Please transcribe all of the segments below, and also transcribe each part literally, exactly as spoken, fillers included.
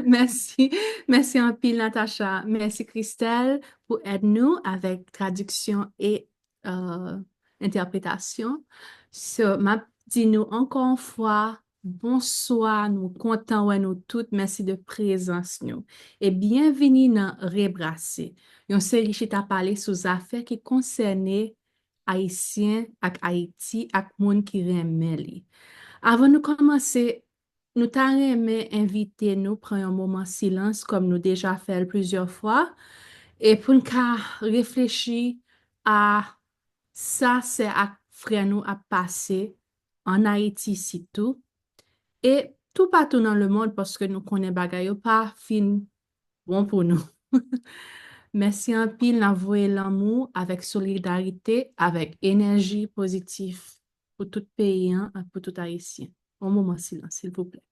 Mèsi. Mèsi anpil, Natacha. Mèsi, Christelle, pou èd nou avèk tradiksyon e, euh, entèpretasyon. So, m ap di nou ankò yon fwa, bonswa, nou kontan wè nou tout. Mèsi de prezans nou. E byenvini nan Rebrase, yon seri chita pale sou zafè ki konsène Ayisyen ak Ayiti ak moun ki renmen li. Avan nou kòmanse, nou ta renmen envite nou pran yon moman silans, kòm nou deja fè l plizyè fwa, e pou n ka reflechi a sa sè ak frè nou ap pase, ann Ayiti sitou, e toupatou nan lemonn, paske nou konnen bagay yo pa fin bon pou nou. Mèsi anpil, n ap voye lanmou avèk solidarite, avèk enèji pozitif pou tout peyi an ak pou tout Ayisyen. Yon moman silans, silvouplè.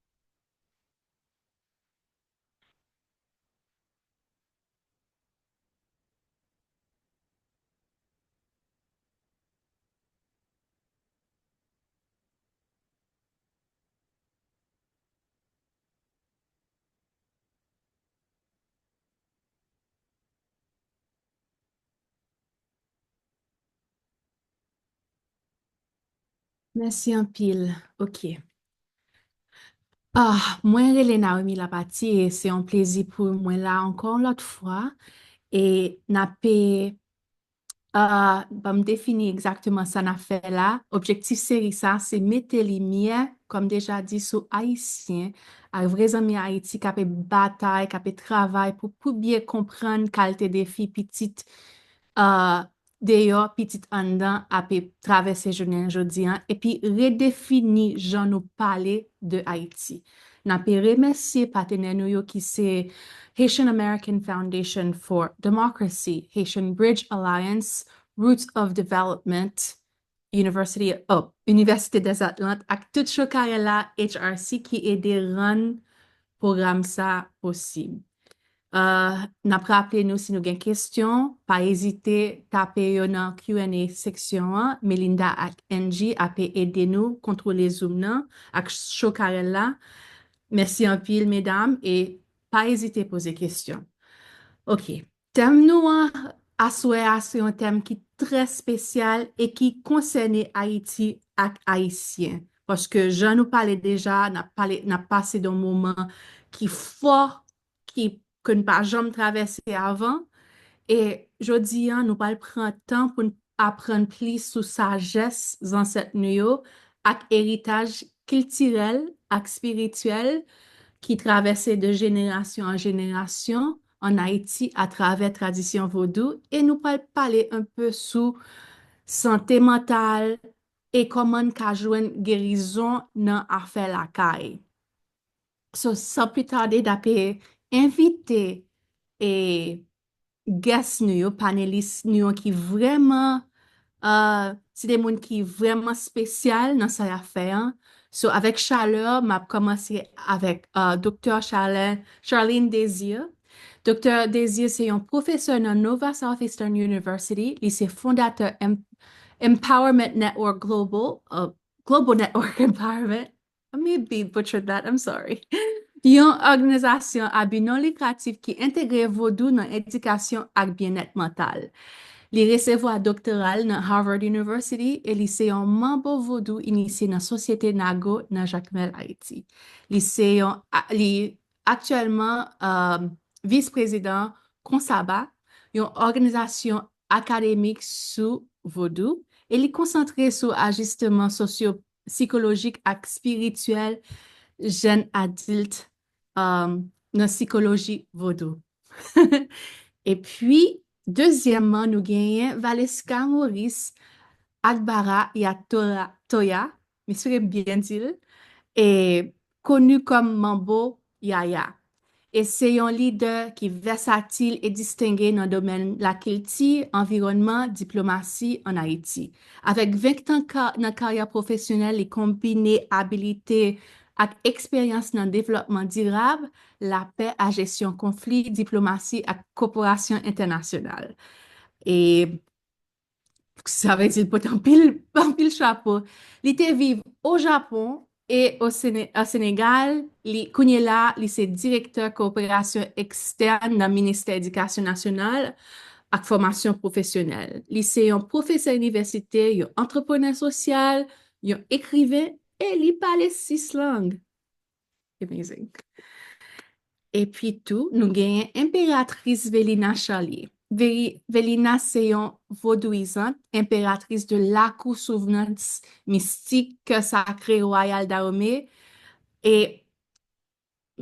Mèsi anpil. Ok. Ah, mwen rele Naomi Lapatie e se yon plezi pou mwen la ankò yon lòt fwa. E n ape, ah, ban m defini egzakteman sa n ap fè la. Objektif seri sa, se mete limyè, kòm deja di, sou Ayisyen ak vrè zanmi Ayiti k ape batay, k ape travay pou, pou byen konprann kalite defi pitit, ah, deyò, pitit anndan ape travèse jounen jodi an, epi redefini jan nou pale de Ayiti. N ape remèsye patenè nou yo ki se Haitian American Foundation for Democracy, Haitian Bridge Alliance, Roots of Development, University, oh, Université des Atlantes, ak tout Chokarella H R C ki ede rann pwogram sa posib. Uh, n ap raple nou, si nou gen kesyon, pa ezite tape yo nan Q and A seksyon an. Melinda ak Angie ape ede nou kontwole Zoom nan ak Chokarella. Mèsi anpil, medam, e pa ezite poze kesyon. Ok. Tèm nou an aswè a se yon tèm ki trè espesyal e ki konsène Ayiti ak Ayisyen. Paske jan nou pale deja, n ap pale, n ap pase de yon moman ki fò, ki, ke n pa janm travèse avan. E jodi a, nou pral pran tan pou n aprann plis sou sajès zansèt nou yo ak eritaj kiltirèl ak espirityèl ki travèse de jenerasyon an jenerasyon ann Ayiti atravè tradisyon vodou. E nou pral pale un peu sou sante mantal e kòman n ka jwenn gerizon nan afè lakay. So, san pli tade, n ape envite e guest nou yo, panelis nou yo ki vrèman, uh, se de moun ki vrèman espesyal nan sa y ap fè an. So, avèk chalè, m ap kòmanse avèk, uh, Doktè Charlene, Charlene Désir. Doktè Désir se yon pwofesè nan Nova Southeastern University. Li se fondatè Em-, Empowerment Network Global, uh, Global Network Empowerment. I maybe butchered that, I'm sorry. Yon òganizasyon a bi non likratif ki entegre vodou nan edikasyon ak byennèt mantal. Li resevwa doktora l nan Harvard University e li se yon manbo vodou inisye nan Sosyete Nago nan Jakmèl, Ayiti. Li se yon, a, li aktyèlman, um, vis-prezidan Konsaba, yon òganizasyon akademik sou vodou, e li konsantre sou ajisteman sosyo-sikolojik ak espirityèl jèn adilt, um, nan sikoloji vodou. Epi, dezyèmman, nou genyen Valeska Maurice Agbara Yatoya, Toya, m espere m byen di l, e koni kòm Manbo Yaya. E se yon lidè ki vèsatil e distenge nan domèn lakilti, anviwònman, diplomasi ann Ayiti. Avèk ven tan ka-, nan karyè pwofesyonèl, li konbine abilite ak eksperyans nan devlòpman dirab, lapè ak jesyon konfli, diplomasi ak koperasyon entènasyonal. E sa vle di l pote anpil, anpil chapo. Li te viv o Japon e o Sene- o Senegal, li, kounye la, li se direktè koperasyon ekstèn nan Ministè Edikasyon Nasyonal ak Fòmasyon Pwofesyonèl. Li se yon pwofesè inivèsite, yon antreprenè sosyal, yon ekriven, e li pale sis lang. Amazing. Epi tou, nou genyen Enperatris Velina Charlier. Veri- Velina se yon vodouyizant, enperatris de lakou souvnans mistik, kè sakre wayal Dahomey. E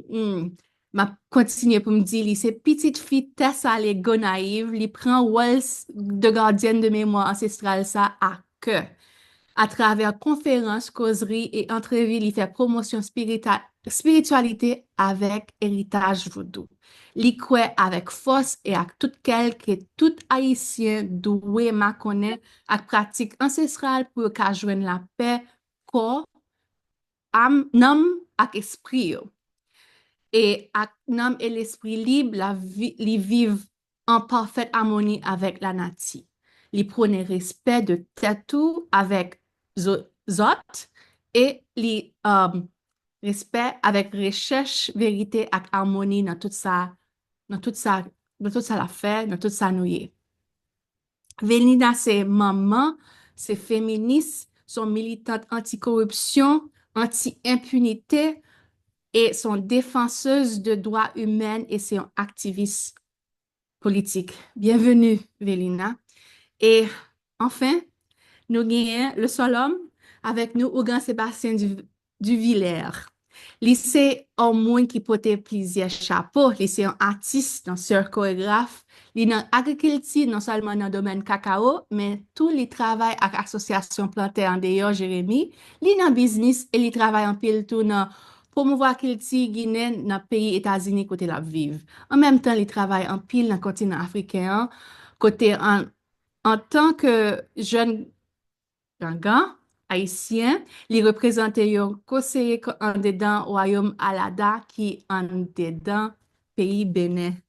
hmm, m ap kontinye pou m di li se pitit fi Tèsalye Gonayiv, li pran wòl s- de gadyèn de memwa ansestral sa a kè. Atravè konferans, kozri e antrevi, li fè pwomosyon spirita- espirityalite avèk eritaj vodou. Li kwè avèk fòs e ak tout kè l ke tout Ayisyen dwe makonnen ak pratik ansestral pou yo ka jwenn lapè kò, am, nanm ak espri yo. E ak nanm e lespri lib, la vi- li viv an pafèt amoni avèk lanati. Li pwone respè de tèt ou avèk zo- zòt e li um, respè avèk rechèch verite ak amoni nan tout sa, nan tout sa, nan tout sa l ap fè, nan tout sa nou ye. Velina se manman, se feminis, se yon militant anti-koripsyon, anti-enpinite, e se yon defansez de dwa imèn e se yon aktivis politik. Byenveni, Velina. E anfen, nou genyen le seul homme avèk nou, Ougan Sébastien Du- Duvillers. Li se yon moun ki pote plizyè chapo. Li se yon atis, dansè, koregraf. Li nan agrikilti, non sèlman nan domèn kakao, men tou li travay ak asosyasyon plantè andeyò Jeremi. Li nan biznis e li travay anpil tou nan pwomouvwa kilti ginen nan peyi Etazini kote l ap viv. An menm tan, li travay anpil nan kontinan afriken an, kote an, antan ke jèn Gangan ayisyen, li reprezante yon konseye ko- andedan wayòm Alada ki andedan peyi Benen.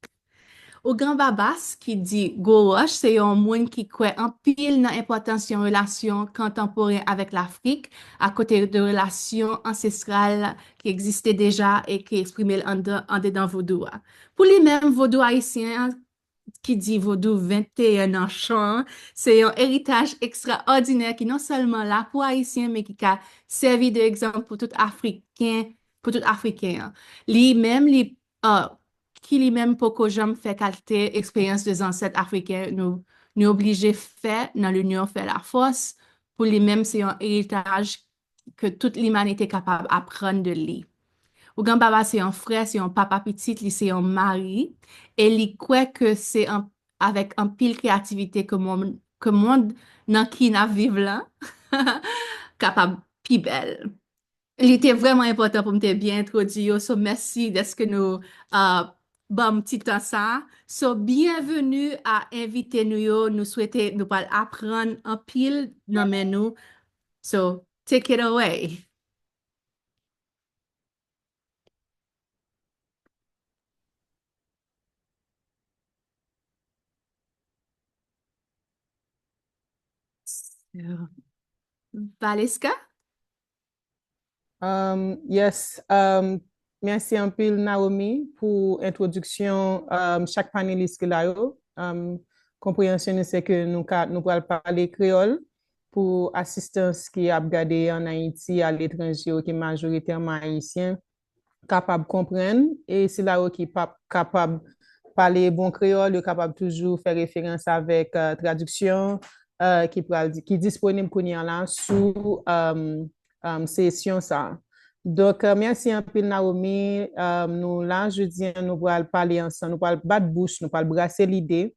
Ougan Babas, ki di Gwo Wòch, se yon moun ki kwè anpil nan enpòtans yon relasyon kontanporen avèk Lafrik, akote de relasyon ansestral ki egziste deja e ki eksprime l andan- andedan vodou a. Pou li menm, vodou ayisyen an ki di Vodou venteyen nan chan an, se yon eritaj ekstraòdinè ki non sèlman la pou Ayisyen, men ki ka sèvi de egzanp pou tout Afriken, pou tout Afriken an. Li menm, li, uh, ki li menm poko janm fè kalite eksperyans de zansèt afriken, nou, nou oblije fè nan linyon fè lafòs. Pou li menm, se yon eritaj ke tout limanite kapab aprann de li. Ougan Baba se yon frè, se yon papa pitit, li se yon mari, e li kwè ke se an, avèk anpil kreyativite ke mond, ke mond nan ki n ap viv la kapab pi bèl. Li te vrèman enpòtan pou m te byen entwodui yo, so mèsi dèske nou uh, ban m ti tan sa. So, byenveni a envite nou yo. Nou swete nou pral aprann anpil nan men nou. So, take it away. So, Valeska? Um, yes, um, mèsi anpil Naomi pou entwodiksyon um, chak panelis ki la yo. Um, konpreyansyon nou se ke nou ka nou pral pale kreyòl pou asistans ki ap gade an Ayiti, aletranje yo ki majoritèman ayisyen kapab konprann, e sila yo ki p ap kapab pale bon kreyòl, yo kapab toujou fè referans avèk uh, tradiksyon uh, ki pral ki disponib kounye a la sou um, um, sesyon sa. Donk, uh, mèsi anpil Naomi. Um, nou la jodi a, nou pral pale ansanm, nou pral bat bouch, nou pral brase lide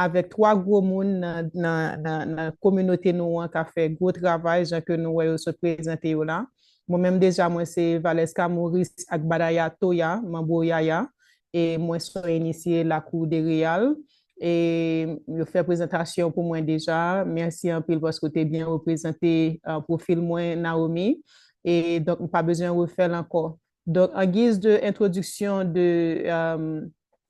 avèk twa gwo moun nan, nan, nan, nan kominote nou an k ap fè gwo travay, jan ke nou wè yo sot prezante yo la. Mwen menm deja, mwen se Valeska Maurice ak Badaya Toya, Manbo Yaya, e mwen se yon inisye Lakou de Reyal. E yo fè prezantasyon pou mwen deja. Mèsi anpil paske w te byen reprezante uh, pwofil mwen, Naomi. E donk, m pa bezwen refè l ankò. Donk, an giz de entwodiksyon de, um,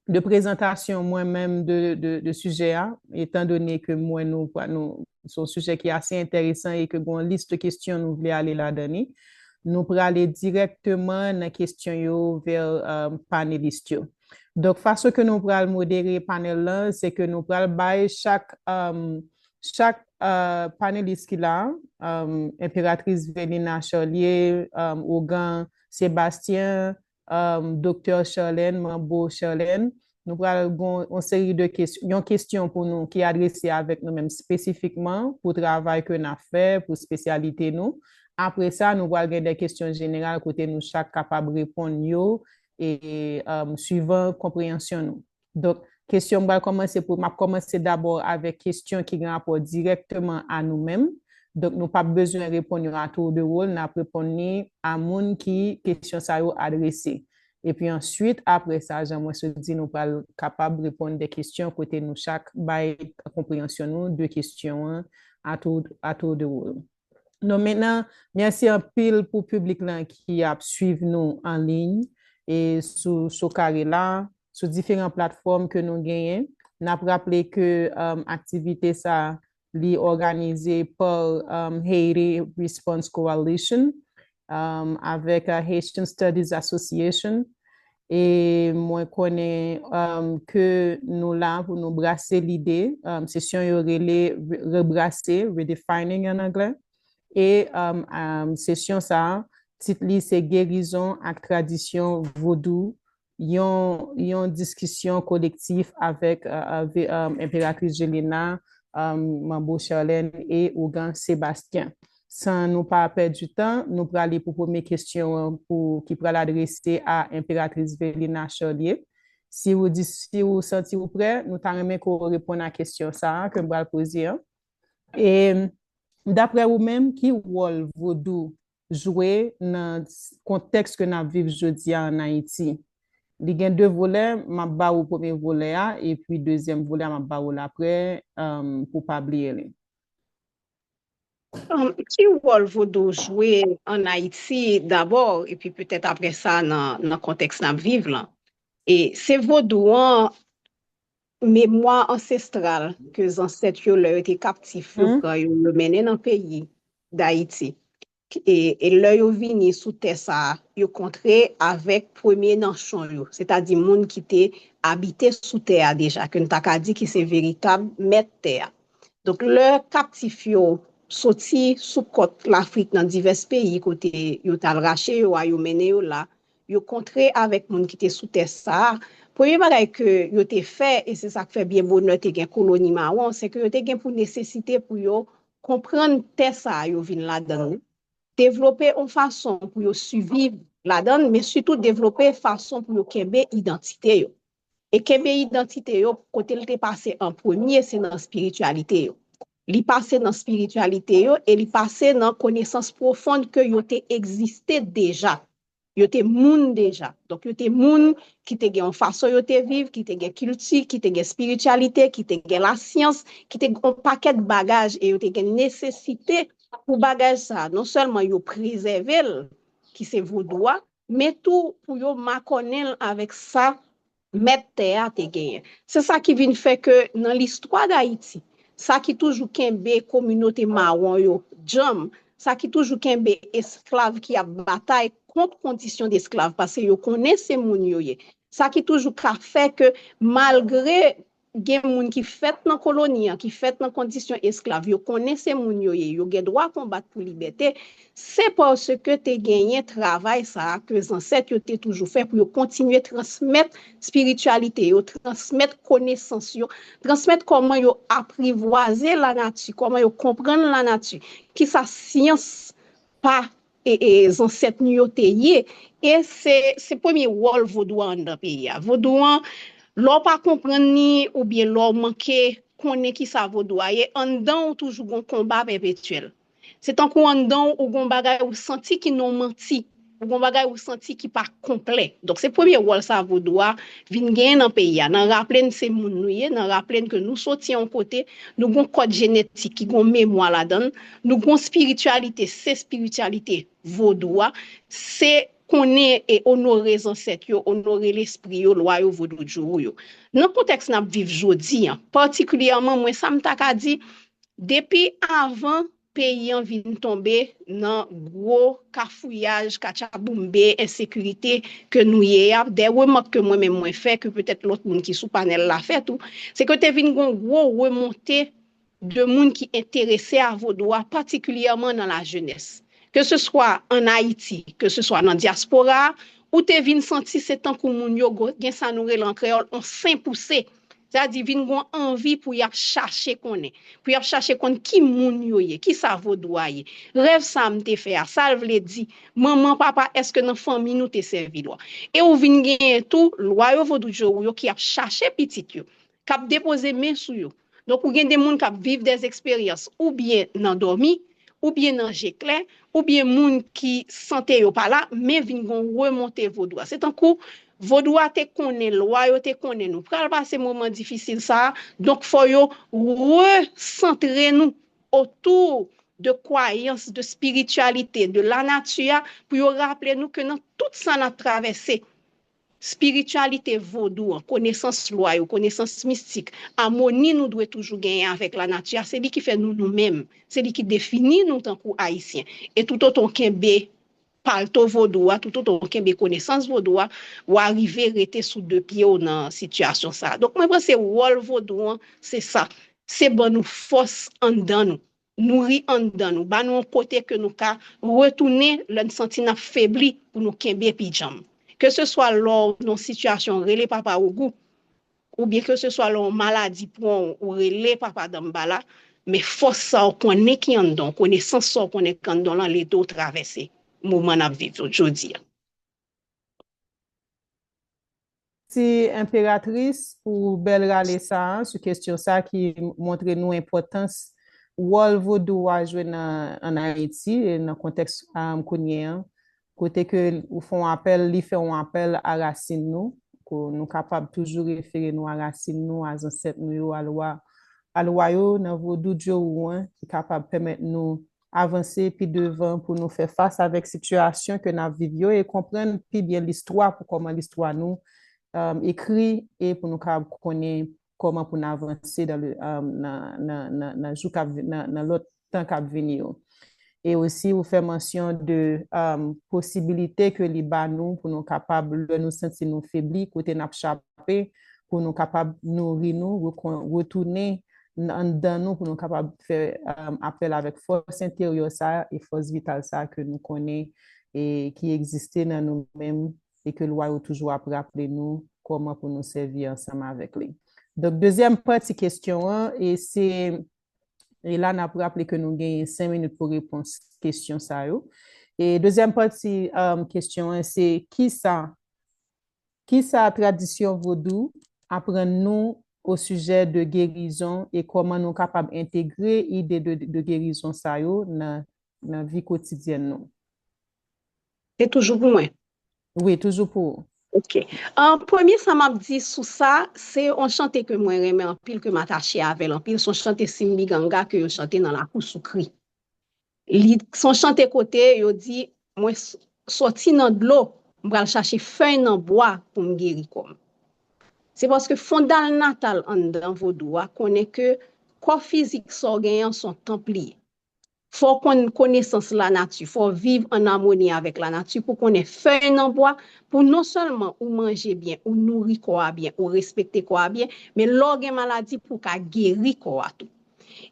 de prezantasyon mwen menm de, de, de sijè a, etan done ke mwen nou, nou se yon sijè ki ase enteresan e ke gen yon lis de kesyon nou vle ale ladan li. nou prale dirèkteman nan kesyon yo vè um, panelis yo. Donk, fason ke nou pral modere panèl lan, se ke nou pral bay chak, um, chak uh, panelis ki la, um, Enperatris Velina Charlier, um, Ougan Sébastien, um, Doktè Charlène, Manbo Charlène, nou pral gen yon seri de kesyon, yon kesyon pou nou ki adrese avèk nou menm espesifikman pou travay ke n ap fè, pou espesyalite nou. Apre sa, nou pral gen de kesyon jeneral kote nou chak kapab reponn yo e um, suivan konpreyansyon nou. Donk, kesyon m pral kòmanse pou, m ap kòmanse dabò avèk kesyon ki gen rapò dirèkteman a nou menm. Donk, nou p ap bezwen reponn yo a tour de rôle, n ap reponn li a moun ki kesyon sa yo adrese. Epi answit, apre sa, jan mwen sot di, nou pral kapab reponn de kesyon kote nou chak bay konpreyansyon nou de kesyon an a tour, a tour de rôle. Non, mentnan, mèsi anpil pou piblik lan ki ap swiv nou an liy e sou, sou kare la, sou diferan platfòm ke nou genyen. N ap raple ke um, aktivite sa li òganize pa um, Haiti Response Coalition um, avèk uh, Haitian Studies Association. E mwen konnen um, ke nou la pou nou brase lide. Um, sesyon yo rele Rebrase, Redefining an anglè. E um, um, sesyon sa a, tit li se Gerizon ak Tradisyon Vodou, yon, yon diskisyon kolektif avèk uh, um, Enperatris Jelena, um, Manbo Charlène e Ougan Sébastien. San nou pa pèdi tan, nou prale pou premye kesyon an pou, ki pral adrese a Enperatris Velina Charlier. Si ou di, si ou santi ou prè, nou ta renmen ke ou reponn a kesyon sa a ke m pral poze an. E daprè ou menm, ki wòl vodou jwe nan kontèks ke n ap viv jodi a an Ayiti? Li gen de volè, m ap ba ou premye volè a, epi dezyèm volè a, m ap ba ou l aprè, um, pou pa bliye li. Um, ki wòl vodou jwe an Ayiti dabò, epi petèt apre sa nan, nan kontèks n ap viv lan? E se vodou an, memwa ansestral ke zansèt yo, lè yo te kaptif, yo pran yo, yo mennen nan peyi Dayiti. E, e lè yo vini sou tè sa a, yo kontre avèk premye nanchon yo, sètadi moun ki te abite sou tè a deja, ke n ta ka di ki se veritab mèt tè a. Donk, lè kaptif yo soti sou kòt Lafrik nan divès peyi kote yo t al rache yo a, yo mennen yo la, yo kontre avèk moun ki te sou tè sa a. Premye bagay ke yo te fè, e se sa k fè byen bonè te gen koloni mawon, se ke yo te gen pou nesesite pou yo konprann tè sa a yo vin ladan l, devlope yon fason pou yo siviv ladan l, men sitou devlope fason pou yo kenbe idantite yo. E kenbe idantite yo, kote l te pase an premye, se nan espirityalite yo. Li pase nan espirityalite yo e li pase nan konesans pwofon ke yo te egziste deja. Yo te moun deja. Donk, yo te moun ki te gen yon fason yo te viv, ki te gen kilti, ki te gen espirityalite, ki te gen lasyans, ki te gen yon pakèt bagaj e yo te gen nesesite pou bagaj sa a. Non sèlman yo prezève l, ki se vodou a, men tou pou yo makònen l avèk sa mèt tè a te genyen. Se sa ki vin fè ke nan listwa Dayiti, sa ki toujou kenbe kominote mawon yo djanm, sa ki toujou kenbe esklav ki ap batay kont kondisyon desklav, paske yo konnen se moun yo ye. Sa ki toujou ka fè ke malgre gen moun ki fèt nan koloni an, ki fèt nan kondisyon esklav, yo konnen se moun yo ye, yo gen dwa konbat pou libète, se paske te genyen travay sa a ke zansèt yo te toujou fè pou yo kontinye transmèt espirityalite yo, transmèt konesans yo, transmèt kòman yo aprivwaze lanati, kòman yo konprann lanati, kisa syans pa e, e zansèt nou yo te ye. E se, se premye wòl vodou an anndan peyi a. Vodou an, lè w pa konprann li oubyen lè w manke konnen kisa vodou a ye, anndan w toujou gon konba pèpetyèl. Se tankou anndan w, ou gon bagay ou santi ki non manti. Ou gon bagay ou santi ki pa konplè. Donk, se premye wòl sa vodou a vin genyen nan peyi a. Nan raple n se moun nou ye, nan raple n ke nou soti yon kote, nou gon kòd jenetik ki gon memwa ladan l, nou gon espirityalite, se espirityalite vodou a, se konnen e onore zansèt yo, onore lespri yo, lwa yo, vodou djourou yo. Nan kontèks n ap viv jodi an, patikilyèman, mwen sa m ta ka di, depi avan peyi an vin tonbe nan gwo kafouyaj, katchaboumbe, ensekirite ke nou ye a, de remak ke mwen menm mwen fè, ke petèt lòt moun ki sou panèl la fè tou, se ke te vin gon gwo remonte de moun ki enterese a vodou a, patikilyèman nan lajenès. Ke se swa ann Ayiti, ke se swa nan dyaspora a, ou te vin santi se tankou moun yo go- gen sa nou rele an kreyòl on sen pouse. Sètadi vin gon anvi pou y ap chache konnen, pou y ap chache konn ki moun yo ye, ki sa vodou a ye. Rèv sa a m te fè a, sa l vle di, manman, papa, èske nan fanmi nou te sèvi lwa? E ou vin genyen tou lwa yo vodou djowou yo ki ap chache pitit yo, k ap depoze men sou yo. Donk, ou gen de moun k ap viv dè eksperyans, oubyen nan dòmi, oubyen nan je klè, oubyen moun ki sante yo pa la, men vin gon remonte vodou a. Se tankou vodou a te konnen, lwa yo te konnen nou pral pase moman difisil sa a, donk fò yo resantre nou otou de kwayans, de espirityalite, de lanati a, pou yo raple nou ke nan tout sa n ap travèse, espirityalite vodou an, konesans lwa yo, konesans mistik, amoni nou dwe toujou genyen avèk lanati a, se li ki fè nou nou menm, se li ki defini nou tankou Ayisyen. E toutotan w kenbe palto vodou a, toutotan w kenbe konesans vodou a, w a rive rete sou de pye w nan sitiyasyon sa a. Donk, mwen panse wòl vodou an, se sa. Se ban nou fòs anndan nou, nouri anndan nou, ba nou yon kote ke nou ka retounen lè n santi n ap febli pou nou kenbe pi djanm. Ke se swa lè w nan yon sitiyasyon, rele papa ogou, oubyen ke se swa lè yon maladi pran w, ou rele papa danmbala, men fòs sa w konnen ki anndan w, konesans sa w konnen ki anndan w lan, l ede w travèse moman n ap viv yo jodi a. Mèsi, Enperatris, pou bèl rale sa a, sou kesyon sa a ki montre nou enpòtans wòl vodou a jwe nan, ann Ayiti, e nan kontèks, um, kounye a, kote ke ou fè yon apèl, li fè yon apèl a rasin nou, ke nou kapab toujou refere nou a rasin nou, a zansèt nou yo, a lwa, a lwa yo nan vodou djowou an, ki kapab pèmèt nou avanse pi devan pou nou fè fas avèk sitiyasyon ke n ap viv yo e konprann pi byen listwa pou kòman listwa nou, um, ekri e pou nou kapab konnen kòman pou n avanse dans le, um, nan, nan, nan, nan jou k ap vi- nan, nan lòt tan k ap vini yo. E osi, ou fè mansyon de, um, posibilite ke li ba nou pou nou kapab, lè nou santi nou febli, kote n ap chape, pou nou kapab nouri nou, rekon- retounen n- anndan nou, pou nou kapab fè, um, apèl avèk fòs enteryè sa a e fòs vital sa a ke nou konnen e ki egziste nan nou menm e ke lwa yo toujou ap raple nou kòman pou nou sèvi ansanm avèk li. Donk, dezyèm pati kesyon an, e se, e la n ap raple ke nou genyen senk minit pou repons kesyon sa yo. E dezyèm pati, um, kesyon an, se kisa, kisa tradisyon vodou aprann nou o sijè de gerizon e kòman nou kapab entegre ide de, de gerizon sa yo nan, nan vi kotidyèn nou? Se toujou pou mwen? Wi, toujou pou ou. Ok. An premye, sa m ap di sou sa, se yon chante ke mwen renmen anpil, ke m atache avè l anpil. Se yon chante Simbi Ganga ke yo chante nan lakou Soukri. Li, se yon chante kote yo di, mwen s- sòti nan dlo, m pral chache fèy nan bwa pou m geri kò m. Se paske fondalnatal anndan vodou a konnen ke kò fizik sa w genyen an se yon tanp li ye. Fò w konn konesans lanati, fò w viv an amoni avèk lanati pou konnen fèy nan bwa, pou non sèlman ou manje byen, ou nouri kò a byen, ou respekte kò a byen, men lè w gen maladi pou w ka geri kò a tou.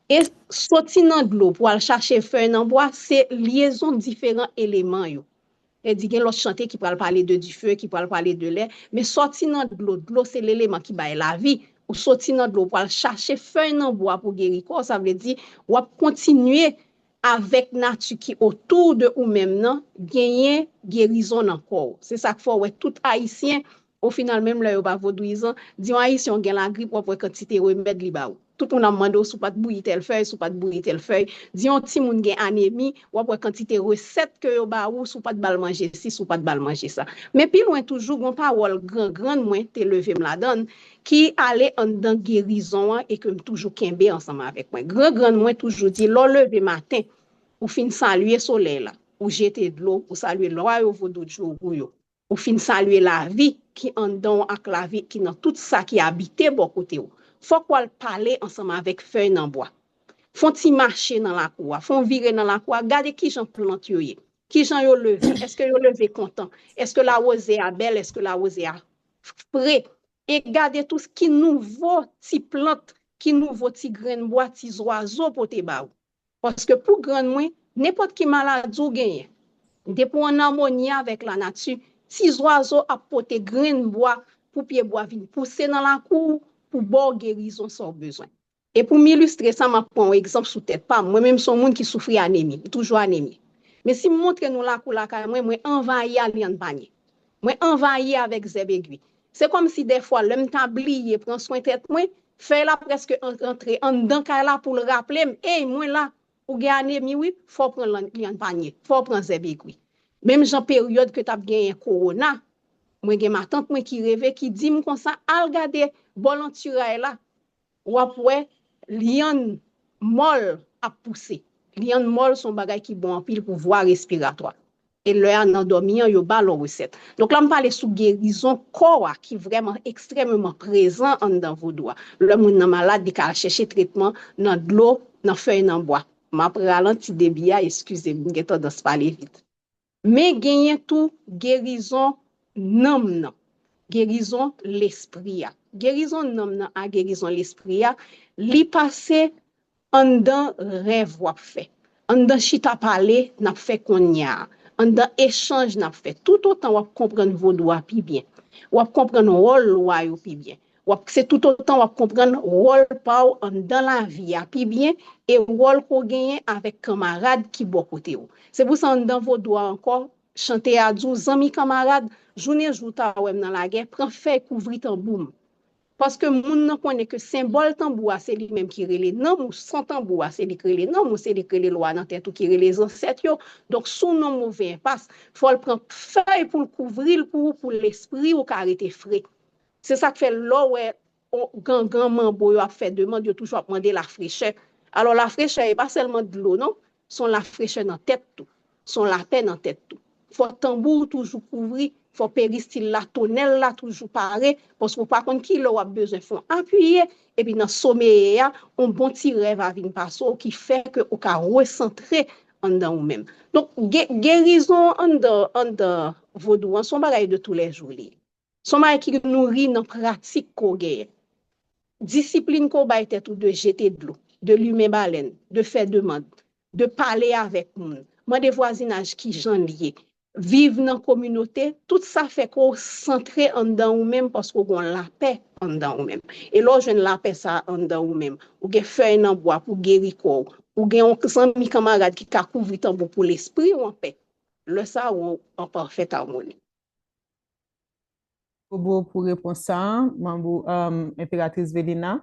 E soti nan dlo pou al chache fèy nan bwa, se lyezon diferan eleman yo. Sètadi gen lòt chante ki pral pale de dife, ki pral pale de lè, men sòti nan dlo, dlo se leleman ki bay lavi. Ou soti nan dlo pou al chache fèy nan bwa pou geri kò w, sa vle di w ap kontinye avèk nati ki otou de ou menm nan, genyen gerizon nan kò w. Se sa k fè w wè tout Ayisyen, o final, menm lè yo pa vodouyizan, di yon Ayisyen w gen lagrip, w ap wè kantite remèd li ba ou. Tout moun ap mande w si w pa t bouyi tèl fèy, si w pa t bouyi tèl fèy. Di yon timoun gen anemi, w ap wè kantite resèt ke yo ba ou, si w pa t ba l manje si, si w pa t ba l manje sa. Men pi lwen toujou, gen yon pawòl gran grann mwen te leve m ladan l, ki ale anndan gerizon an e ke m toujou kenbe ansanm avèk mwen. Gran grann mwen toujou di, lè w leve maten, ou fin salye solèy la, ou jete dlo, ou salye lwa yo vodou djowou yo, ou fin salye lavi ki anndan w ak lavi ki nan tout sa ki abite bò kote w, fòk w al pale ansanm avèk fèy nan bwa. Fè yon ti mache nan lakou a, fè yon vire nan lakou a, gade kijan plant yo ye, kijan yo leve, èske yo leve kontan, èske lawozè a bèl, èske lawozè a fre, e gade tou ki nouvo ti plant, ki nouvo ti grenn bwa, ti zwazo pote ba ou. Paske pou grann mwen, nenpòt ki maladi ou genyen, depi w an amoni avèk lanati, ti zwazo ap pote grenn bwa pou pye bwa vin pouse nan lakou w, pou ba w gerizon sa w bezwen. E pou m ilistre sa, m ap pran yon egzanp sou tèt pa m. Mwen menm, se yon moun ki soufri anemi. M toujou anemi. Men si m montre nou lakou lakay mwen, mwen anvayi a lyann panye. Mwen anvayi avèk zèb egwi. Se kòmsi dèfwa, lè m ta bliye pran swen tèt mwen, fèy la prèske an- rantre anndan kay la pou l raple m, ey, mwen la, ou gen anemi, wi, fò w pran lan- lyann panye, fò w pran zèb egwi. Menm jan peryòd ke t ap genyen kowona, mwen gen matant mwen ki reve, ki di m konsa, al gade bò lantwiray la, w ap wè lyann mòl ap pouse. Lyann mòl se yon bagay ki bon anpil pou vwa respiratwa. E lè a nan dòmi an, yo ba l yon resèt. Donk la, m pale sou gerizon kò a ki vrèman ekstrèmeman prezan anndan vodou a. Lè moun nan malad, li ka al chèche tretman nan dlo, nan fèy, nan bwa. M ap ralanti debi a, eskize m, m gen tandans pale vit. Men genyen tou gerizon nanm nan, gerizon lespri a. Gerizon nanm nan a gerizon lespri a, li pase anndan rèv w ap fè, anndan chita pale n ap fè kounye a, anndan echanj n ap fè. Toutotan w ap konprann vodou a pi byen, w ap konprann wòl lwa yo pi byen, w ap, se toutotan w ap konprann wòl pa w anndan lavi a pi byen e wòl ke w genyen avèk kanmarad ki bò kote w. Se pou sa anndan vodou a ankò, chante a di w, zanmi kanmarad, jounen jou w ta wè m nan lagè, pran fèy kouvri tanbou m. Paske moun nan konnen ke senbòl tanbou a se li menm ki rele nanm ou, son tanbou a se li k rele nanm ou, se li k rele lwa nan tèt ou ki rele zansèt yo. Donk, si w nan move enpas, fò l pran fèy pou l kouvri l pou ou, pou lespri ou ka rete fre. Se sa k fè lè w wè on- gangan manbo yo ap fè demann, yo toujou ap mande lafrechè. Alò, lafrechè, e pa sèlman dlo, non. Se yon lafrechè nan tèt tou. Se yon lapè nan tèt tou. Fò tanbou w toujou kouvri, fò peristil la, tonèl la toujou pare, paske w pa konn ki lè w ap bezwen fè yon apiye, epi nan someye a, yon bon ti rèv a vin pase w ki fè ke ou ka resantre anndan ou menm. Donk, ge- gerizon anndan, anndan vodou an, se yon bagay de toulèjou li ye. Se yon bagay ki nouri nan pratik ke w genyen. Disiplin ke w bay tèt ou de jete dlo, de limen balèn, de fè demann, de pale avèk moun, mande vwazinaj kijan l ye, viv nan kominote, tout sa fè ke w santre anndan ou menm paske w gen yon lapè anndan ou menm. E lè w jwenn lapè sa a anndan ou menm, ou gen fèy nan bwa pou geri kò w, ou gen yon zanmi kanmarad ki ka kouvri tanbou pou lespri w anpè. Lè sa a, ou an pafèt amoni. Bobo pou repons sa a, manbo, um, Enperatris Velina.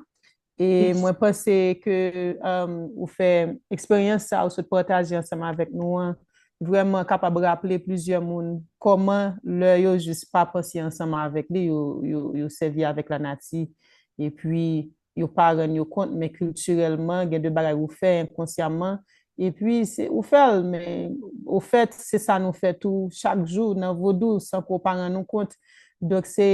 E mwen panse ke um, ou fè eksperyans sa ou sot pataje ansanm avèk nou an vrèman kapab raple plizyè moun kòman lè yo jis pa panse ansanm avèk li, yo, yo, yo sèvi avèk lanati. Epi yo pa rann yo kont, men kiltirèlman, gen de bagay ou fè enkonsyaman, epi se ou fè l, men ofèt, se sa nou fè tou chak jou nan vodou, san ke w pa rann ou kont. Donk, se,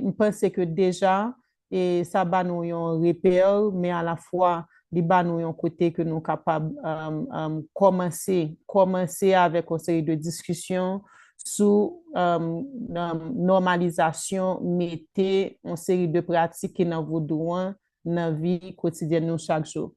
m panse ke deja, e sa ba nou yon repè, men alafwa, li ba nou yon kote ke nou kapab um, um, kòmanse, kòmanse avèk yon seri de diskisyon sou um, um, nòmalizasyon, mete yon seri de pratik ki nan vodou an nan vi kotidyèn nou chak jou.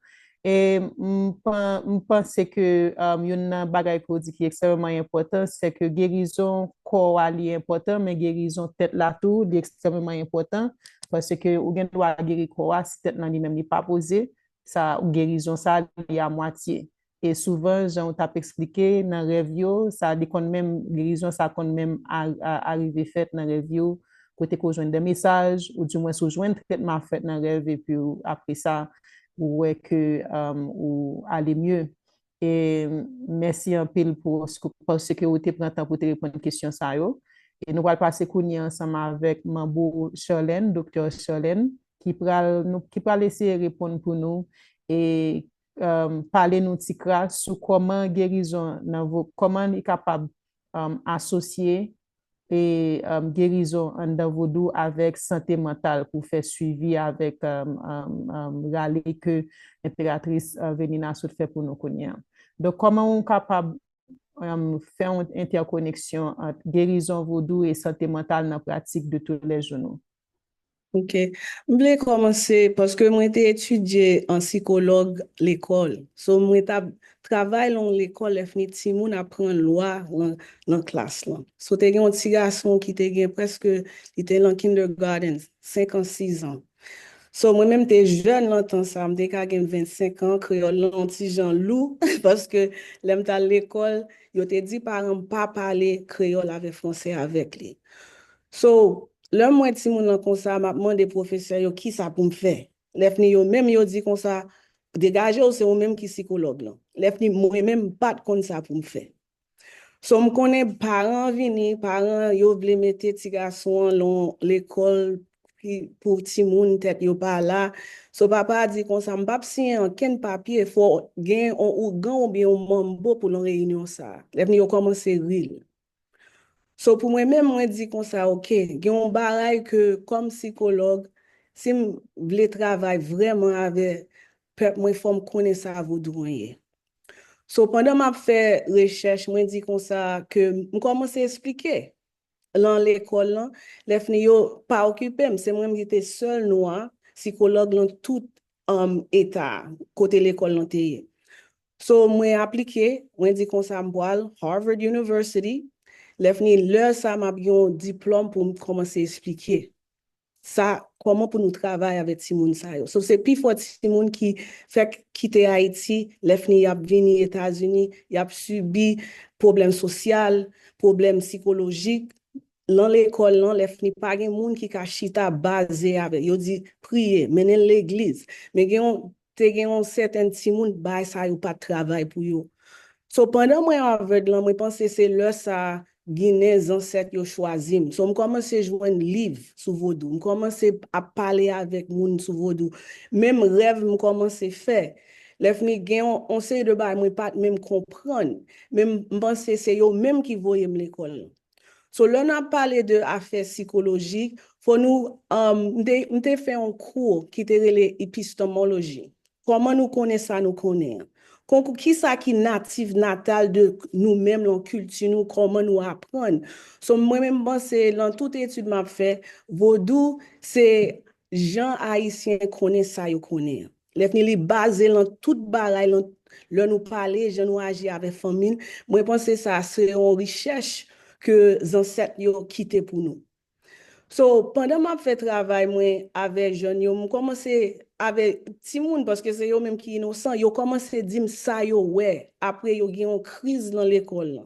E m panse ke um, youn nan bagay ke w di ki ekstrèmeman enpòtan, se ke gerizon kò a li enpòtan, men gerizon tèt la tou, li ekstrèmeman enpòtan, paske ou gen dwa geri kò a si tèt lan li menm li pa poze, sa gerizon sa li a mwatye. E souvan, jan w t ap eksplike, nan rèv yo, sa li konn menm, gerizon sa konn menm a- a- arive fèt nan rèv yo, kote ke w jwenn de mesaj, oudimwens ou jwenn tretman ap fèt nan rèv, epi w- apre sa, ou wè ke um, ou ale mye. E mèsi anpil pou paske ou te pran tan pou te reponn kesyon sa yo. E nou pral pase kounye a ansanm avèk manbo Charlene, doktè Charlene, ki pral, nou, ki pral eseye reponn pou nou e um, pale nou ti kras sou kòman gerizon nan vo, kòman li kapab um, asosye e um, gerizon anndan vodou avèk sante mantal pou fè swivi avèk um, um, um, rale ke enperatris uh, Venina sot fè pou nou kounye a. Donk, kòman ou kapab um, fè yon entèkoneksyon ant gerizon vodou e sante mantal nan pratik de tou lè jou nou? Ok. M vle kòmanse paske mwen te etidye an sikològ lekòl. So, mwen t ap travay lan lekòl lè fini timoun ap pran lwa lan, lan klas lan. So, te gen yon ti gason ki te gen prèske, li te lan kindergarten, senk an, sis an. So, mwen menm te jèn lan tan sa, m te ka gen vennsenk an, kreyòl lan yon ti jan lou, paske lè m t al lekòl, yo te di paran m pa pale kreyòl avè fransè avèk li. So, lè m wè timoun lan konsa, m ap mande pwofesè yo kisa pou m fè. Lè fini yo menm yo di konsa, degaje w, se ou menm ki sikològ lan. Lè fini mwen menm m pa t konn sa pou m fè. So, m konnen paran an vini, paran an yo vle mete ti gason an lan lekòl pou timoun tèt yo pa la. So, papa a di konsa, m p ap siyen ankenn papye, fò gen yon ougan oubyen yon manbo pou lan reyinyon sa. Lè fini yo kòmanse ri l. So, pou mwen menm, mwen di konsa, ok, gen yon bagay ke kòm sikològ, si m vle travay vrèman avè pèp mwen, fò m konnen sa vodou an ye. So, pandan m ap fè rechèch, mwen di konsa ke m kòmanse esplike lan lekòl lan, lè fini yo pa okipe m, se mwen ki te sèl nwa sikològ lan tout um, eta kote lekòl lan te ye. So, mwen aplike, mwen di konsa m pral Harvard University. Lè fini lè sa m ap gen yon diplòm pou m kòmanse esplike sa, kòman pou nou travay avèk timoun sa yo. So, se pifò timoun ki fèk kite Ayiti, lè fini y ap vini Etazini, y ap sibi pwoblèm sosyal, pwoblèm sikolojik, lan lekòl lan, lè fini pa gen moun ki ka chita baze avè yo, di priye, mennen l legliz. Men gen yon, te gen yon sèten timoun, bagay sa yo pa t travay pou yo. So, pandan mwen Harvard lan, mwen panse se lè sa Ginen zansèt yo chwazi m. So, m kòmanse jwenn liv sou vodou. M kòmanse ap pale avèk moun sou vodou. Menm rèv m kòmanse fè. Lè fini gen yon, yon seri de bagay mwen pa t menm konprann. Men m, m panse se yo menm ki voye m lekòl lan. So, lè n ap pale de afè sikolojik, fò nou, um, m te, m te fè yon kou ki te rele epistemoloji. Kòman nou konnen sa nou konnen an? Konkou kisa ki natif natal de nou menm lan kilti nou, kòman nou aprann? So, mwen menm m panse lan tout etid m ap fè, vodou se jan ayisyen konnen sa yo konnen an. Lè fini li baze lan tout bagay, lan, lè nou pale, jan nou aji avè fanmi n, mwen panse sa se yon richèch ke zansèt yo kite pou nou. So, pandan m ap fè travay mwen avè jèn yo, m kòmanse avè timoun, paske se yo menm ki inosan, yo kòmanse di m sa yo wè, apre yo gen yon kriz lan lekòl lan.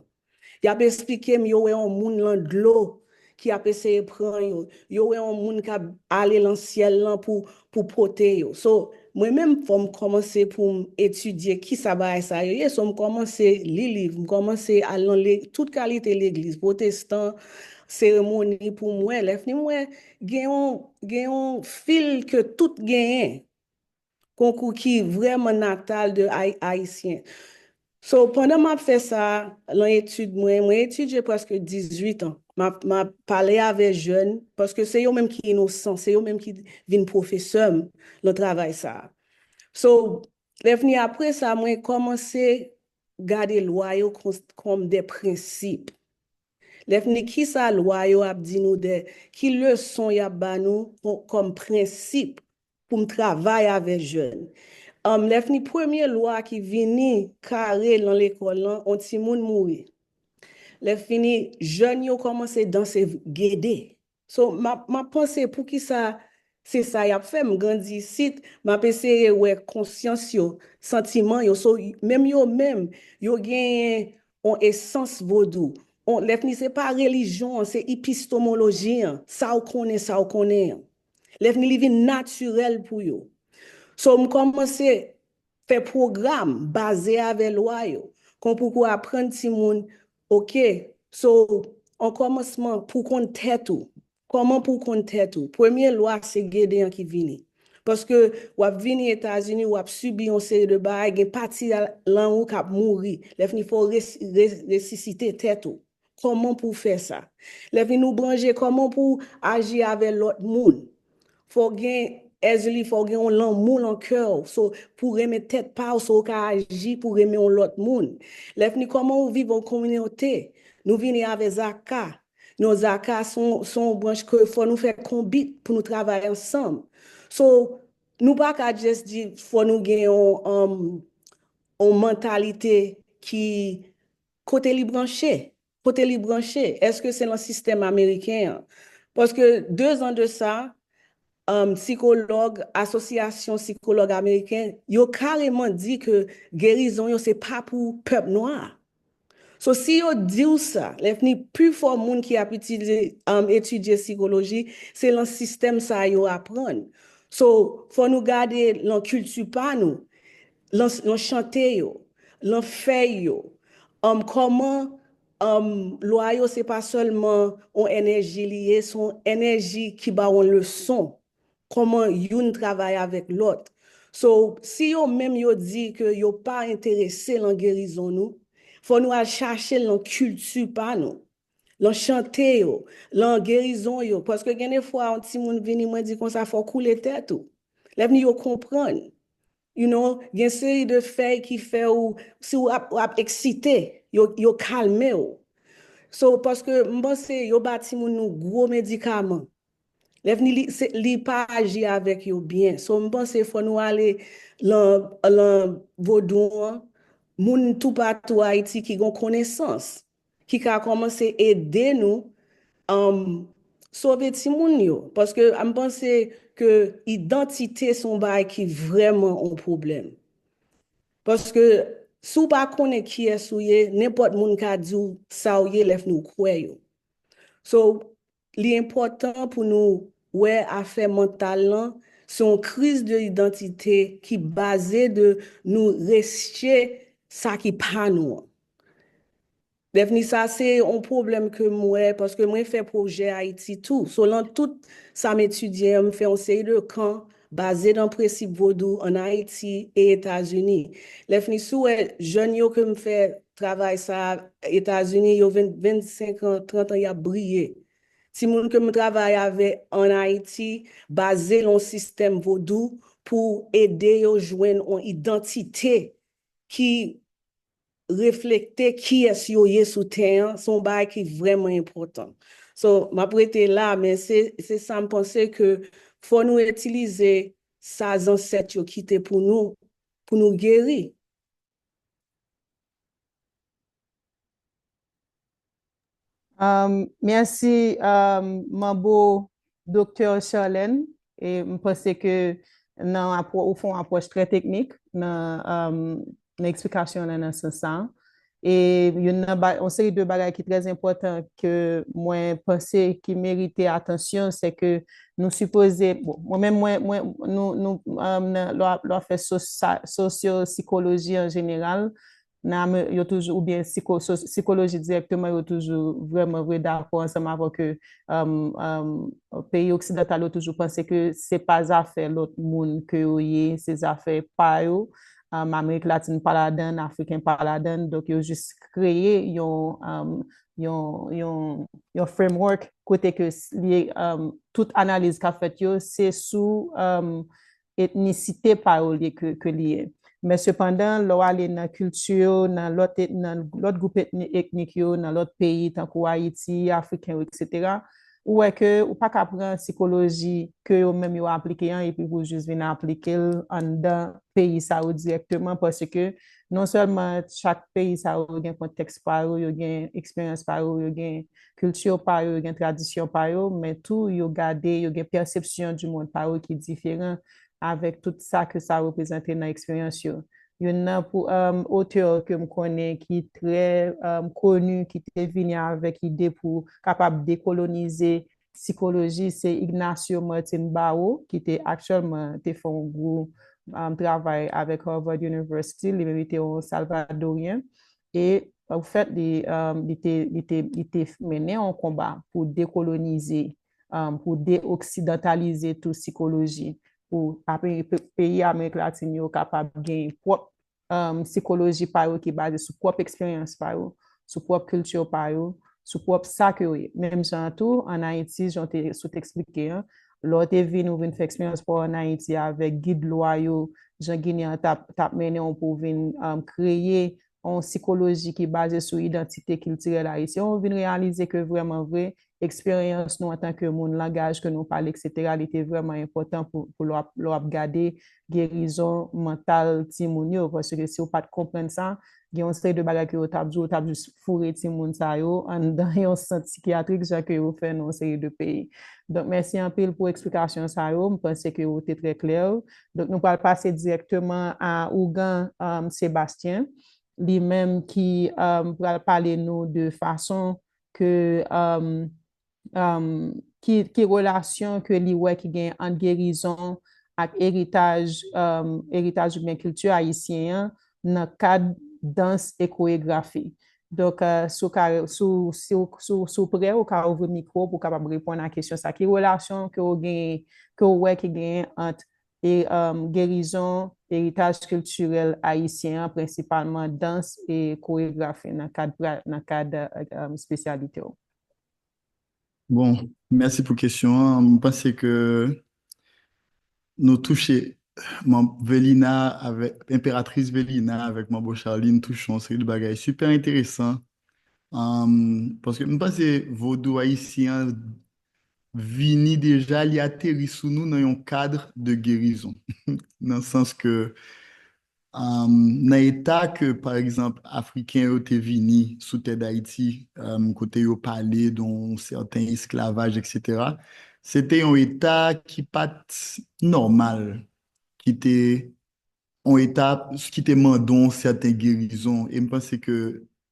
Y ap esplike m, yo wè yon moun lan dlo ki ap eseye pran yo, yo wè yon moun k ap ale lan syèl lan pou, pou pote yo. So, mwen menm, fò m kòmanse pou m etidye kisa bagay sa yo ye. So, m kòmanse li liv, m kòmanse al lan le, tout kalite legliz, pwotestan, seremoni pou m wè. Lè fini m wè, gen yon, gen yon fil ke tout genyen. Konkou ki vrèman natal de ay, ayisyen. So, pandan m ap fè sa, lan etid mwen, mwen etidye prèske dizuit an. M ap, m ap pale avè jèn, paske se yo menm ki inosan, se yo menm ki vin pwofesè m lan travay sa. So, lè fini apre sa, mwen kòmanse gade lwa yo kons, kòm de prensip. Lè fini, kisa lwa yo ap di nou de, ki leson y ap ba nou kò, kòm prensip pou m travay avè jèn? Um, lè fini, premye lwa ki vini kare lan lekòl lan, on timoun mouri. Lè fini, jèn yo kòmanse danse gede. So, m ap, m ap panse poukisa se sa y ap fè. M grandi isit, m ap eseye wè konsyans yo, santiman yo. So, menm yo menm, yo genyen yon esans vodou. On, lè fini, se pa relijyon an, se epistemoloji an. Sa w konnen, sa w konnen an. Lè fini, li vin natirèl pou yo. So, m kòmanse fè pwogram baze avè lwa yo. Kon pou, pou aprann timoun, ok, so, an kòmansman, pou konn tèt ou. Kòman pou konn tèt ou? Premye lwa, se gede an ki vini. Paske w ap vini Etazini, w ap sibi yon seri de bagay, gen pati a, lan ou k ap mouri. Lè fini, fò w res, res, resisite tèt ou. kòman pou w fè sa. Lè vini w branche, kòman pou w aji avè lòt moun. Fò w gen, Ezli, fò w gen yon lanmou lan kè w. So, pou w renmen tèt pa w, so w ka aji pou w renmen yon lòt moun. Lè vini, kòman w viv an kominote. Nou vini avè zaka. Non, zaka se yon, se yon branch ke fò nou fè konbit pou nou travay ansanm. So, nou pa ka just di fò nou gen yon, um, yon mantalite ki kote li branche. Kote li branche? Èske se nan sistèm ameriken an? Paske de zan de sa, um, sikològ, asosyasyon sikològ ameriken, yo kareman di ke gerizon yo se pa pou pèp nwa. So, si yo di w sa, lè vini pifò moun ki ap itilize, um, etidye sikoloji, se lan sistèm sa yo aprann. So, fò nou gade lan kilti pa nou, lan, lan chante yo, lan fèy yo, um, kòman, um, lwa yo se pa sèlman yon enèji li ye, se yon enèji ki ba w yon leson. Kòman youn travay avèk lòt. So, si yo menm yo di ke yo pa enterese lan gerizon nou, fò nou al chache l lan kilti pa nou, lan chante yo, lan gerizon yo. Paske gen de fwa, yon timoun vini, mwen di konsa, fò w koule tèt ou. Lè vini yo konprann. You know, gen seri de fèy ki fè ou, si w ap, w ap eksite, yo, yo kalme w. So, paske m panse yo ba timoun nou gwo medikaman. Lè vini li, se, li pa aji avèk yo byen. So, m panse fò nou ale lan, lan vodou an, moun toupatou Ayiti ki gon konesans, ki ka kòmanse ede nou, um, sove timoun yo. Paske m panse ke idantite se yon bagay ki vrèman yon pwoblèm. Paske si w pa konnen kiyès ou ye, nenpòt moun ka di w sa w ye lè vini w kwè yo. So, li enpòtan pou nou wè afè mantal lan, se yon kriz de idantite ki baze de nou rejte sa ki pa nou an. Devni, sa se yon pwoblèm ke m wè, paske mwen fè pwojè Ayiti tou. So, lan tout sa m etidye an, m fè yon seri de kan baze nan prensip vodou ann Ayiti e Etazini. Lè fini, si w wè jèn yo ke m fè travay sa a Etazini, yo vennsenk an, trant an, y ap briye. Timoun ke m travay avè ann Ayiti, baze l yon sistèm vodou pou ede yo jwenn yon idantite ki reflekte kiyès yo ye sou tè an, se yon bagay ki vrèman enpòtan. So, m ap rete la, men se, se sa m panse ke fò nou itilize sa zansèt yo kite pou nou, pou nou geri. Um, mèsi, um, Manbo Doktè Charlène. E m panse ke nan apro, ou fè yon apwòch trè teknik nan, um, nan eksplikasyon w nan sans sa a. E youn nan ba, yon seri de bagay ki trè enpòtan ke mwen panse ki merite atansyon, se ke nou sipoze, bon, mwen menm, mwen, mwen, nou, nou, um, nan, lè w ap, lè w ap fè sosyo-, sikoloji an jeneral, nan Ame-, yo toujou, oubyen siko-, so-, sikoloji dirèkteman, yo toujou vrèman vre dakò ansanm avè ke, um, um, peyi oksidantal yo toujou panse ke se pa zafè lòt moun ke yo ye, se zafè pa yo. Um, Amerik Latin pa ladann, Afriken pa ladann, donk yo jis kreye yon, um, yon, yon, yon framework kote ke s-, li, um, tout analiz k ap fèt yo, se sou, um, etnisite pa yo li ke, ke li ye. Men sepandan, lè w ale nan kilti yo, nan lòt et-, nan lòt gwoup etni, etnik yo, nan lòt peyi, tankou Ayiti, Afriken yo, etsetera, ou wè ke ou pa ka pran sikoloji ke yo menm yo aplike an epi pou w jis vin aplike l anndan peyi sa yo dirèkteman, paske non sèlman chak peyi sa yo gen kontèks pa yo, yo gen eksperyans pa yo, yo gen kilti pa yo, yo gen tradisyon pa yo, men tou yo gade, yo gen pèsepsyon di mond pa yo ki diferan avèk tout sa ke sa reprezante nan eksperyans yo. Youn nan pou, um, otè ke m konnen ki trè, um, koni, ki te vini avèk ide pou kapab dekolonize sikoloji, se Ignacio Martín Baró, ki te aktyèlman te fè yon gwo, um, travay avèk Harvard University, li menm li te yon Salvadoryen. E, anfèt, li, um, li te, li te, li te mennen yon konba pou dekolonize, um, pou deoksidantalize tou sikoloji, pou ape-, pe-, peyi Amerik Latin yo kapab gen pwòp, um, sikoloji pa yo ki baze sou pwòp eksperyans pa yo, sou pwòp kilti pa yo, sou pwòp sa ke yo ye. Menm jan an tou, ann Ayiti, jan w te, sou te eksplike an, lè w te vin, ou vin fè eksperyans pa w ann Ayiti avèk gid lwa yo, jan Ginen an t ap, t ap mennen w pou w vin, um, kreye yon sikoloji ki baze sou idantite kiltirèl ayisyen, ou vin reyalize ke vrèman vre, eksperyans nou antanke moun, langaj ke nou pale, etsetera, li te vrèman enpòtan pou, pou lè w ap, lè w ap gade gerizon mantal timoun yo, paske si w pa t konprann sa, gen yon seri de bagay ke yo t ap di w, yo t ap jis foure timoun sa yo anndan yon sant sikiyatrik, jan ke yo fè nan yon seri de peyi. Donk, mèsi anpil pou eksplikasyon sa yo, m panse ke yo te trè klè. Donk, nou pral pase dirèkteman a Ougan, um, Sébastien, li menm ki, um, pral pale nou de fason ke, um, um, ki, ki relasyon ke li wè ki gen ant gerizon ak eritaj, um, eritaj oubyen kilti ayisyen an nan kad dans e koregrafi. Donk, uh, si w ka, si w, si w, si w, si w prè, ou ka ouvri mikwo pou w kapab reponn a kesyon sa. Ki relasyon ke w gen, ke w wè ki gen ant e, um, gerizon, eritaj kiltirèl ayisyen an, prensipalman dans e koregrafi nan kad pra-, nan kad, um, espesyalite w? Bon, mèsi pou kesyon an. M panse ke nou touche, man, Velina avèk, Enperatris Velina avèk Manbo Charline touche yon seri de bagay sipè enteresan. Um, paske m panse vodou ayisyen an vini deja, li ateri sou nou nan yon kad de gerizon. Nan sans ke, um, nan eta ke, pa egzanp, Afriken yo te vini sou tè Dayiti, um, kote yo pale de yon sèten esklavaj, etsetera, se te yon eta ki pa t nòmal, ki te yon eta ki te mande yon sèten gerizon. E m panse ke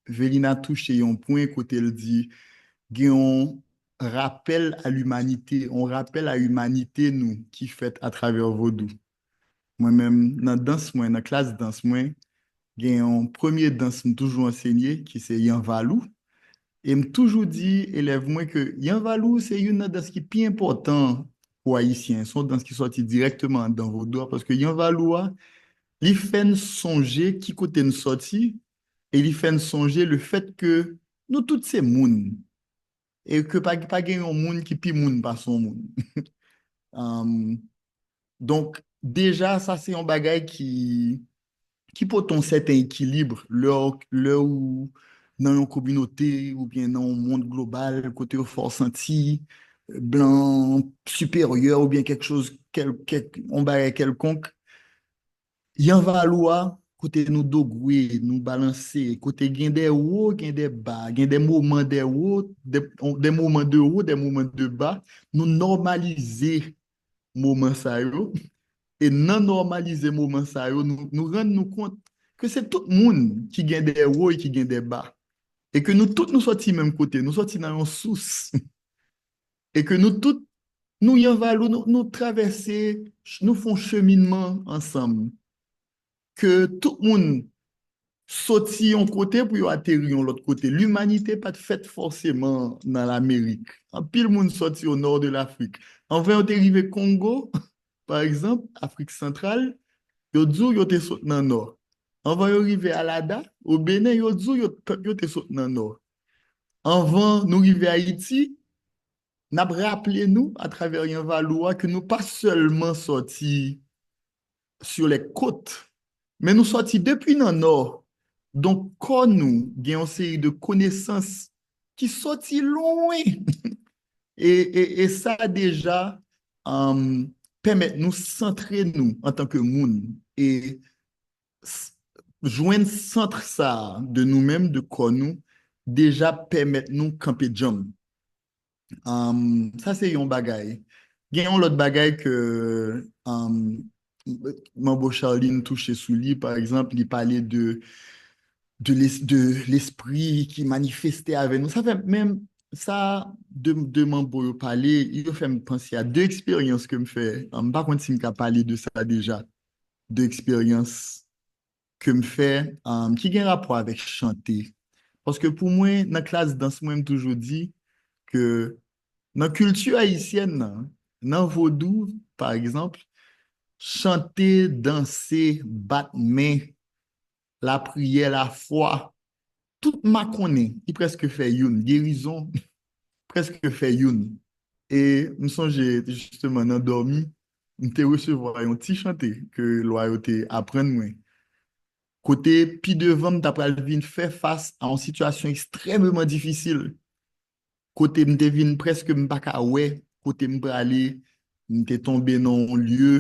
Velina touche yon pwen kote l di gen yon rapèl a limanite, yon rapèl a imanite nou ki fèt atravè vodou. Mwen menm, nan dans mwen, nan klas dans mwen, gen yon premye dans m toujou ansenye, ki se Yanvalou. E m toujou di elèv mwen ke Yanvalou se youn nan dans ki pi enpòtan pou Ayisyen. Se yon dans ki sòti dirèkteman anndan vodou a, paske Yanvalou a, li fè n sonje ki kote n sòti, e li fè n sonje le fèt ke nou tout se moun, e ke pa, pa gen yon moun ki pi moun pase yon moun. Um, donk, deja, sa se yon bagay ki, ki pote yon sèten ekilib lè, lè ou nan yon kominote oubyen nan yon mond global kote yo fè w santi blan, siperyè oubyen kèk choz, kèl, kèk, yon bagay kèlkonk. Yanvalou a, kote nou dogwe, nou balanse, kote gen de wo, gen de ba, gen de moman de wo, de, de moman de wo, de moman de ba, nou nòmalize moman sa yo. E nan nòmalize moman sa yo, nou, nou rann nou kont ke se tout moun ki gen de wo e ki gen de ba. E ke nou tout nou sòti menm kote, nou sòti nan yon sous. E ke nou tout, nou Yanvalou, nou, nou travèse, nou fè yon cheminman ansanm. Ke tout moun soti yon kote pou yo ateri yon lòt kote. Limanite pa t fèt fòseman nan Lamerik. Anpil moun soti o nò de Lafrik. Anvan yo te rive Kongo, pa egzanp, Afrik Santral, yo di w yo te sot nan nò. Anvan yo rive Alada, o Benen, yo di w yo, pèp yo te sot nan nò. Anvan nou rive Ayiti, n ap raple nou, atravè Yanvalou a, ke nou pa sèlman sòti sur les côtes, men nou sòti depi nan nò. Donk, kò nou gen yon seri de konesans ki sòti lwen. E, e, e sa deja, um, pèmèt nou santre nou antanke moun. E s-, jwenn sant sa a de nou menm, de kò nou, deja pèmèt nou kanpe djanm. Um, sa se yon bagay. Gen yon lòt bagay ke, um, Manbo Charline touche sou li, pa egzanp, li pale de, de les-, de lespri ki manifeste avè nou. Sa fè menm sa de, de Manbo yo pale, yo fè m panse a de eksperyans ke m fè. Um, m pa konn si m ka pale de sa deja. De eksperyans ke m fè, um, ki gen rapò avèk chante. Paske pou mwen, nan klas dans mwen, m toujou di ke nan kilti ayisyèn nan, nan vodou, pa egzanp, chante, danse, bat men, lapriyè, lafwa, tout makonnen, li prèske fè youn. Gerizon, prèske fè youn. E m sonje, jisteman, nan dòmi, m te resevwa yon ti chante ke lwa yo te aprann mwen. Kote pi devan, m ta pral vin fè fas a yon sitiyasyon ekstrèmeman difisil. Kote m te vin prèske m pa ka wè kote m prale, m te tonbe nan yon lye,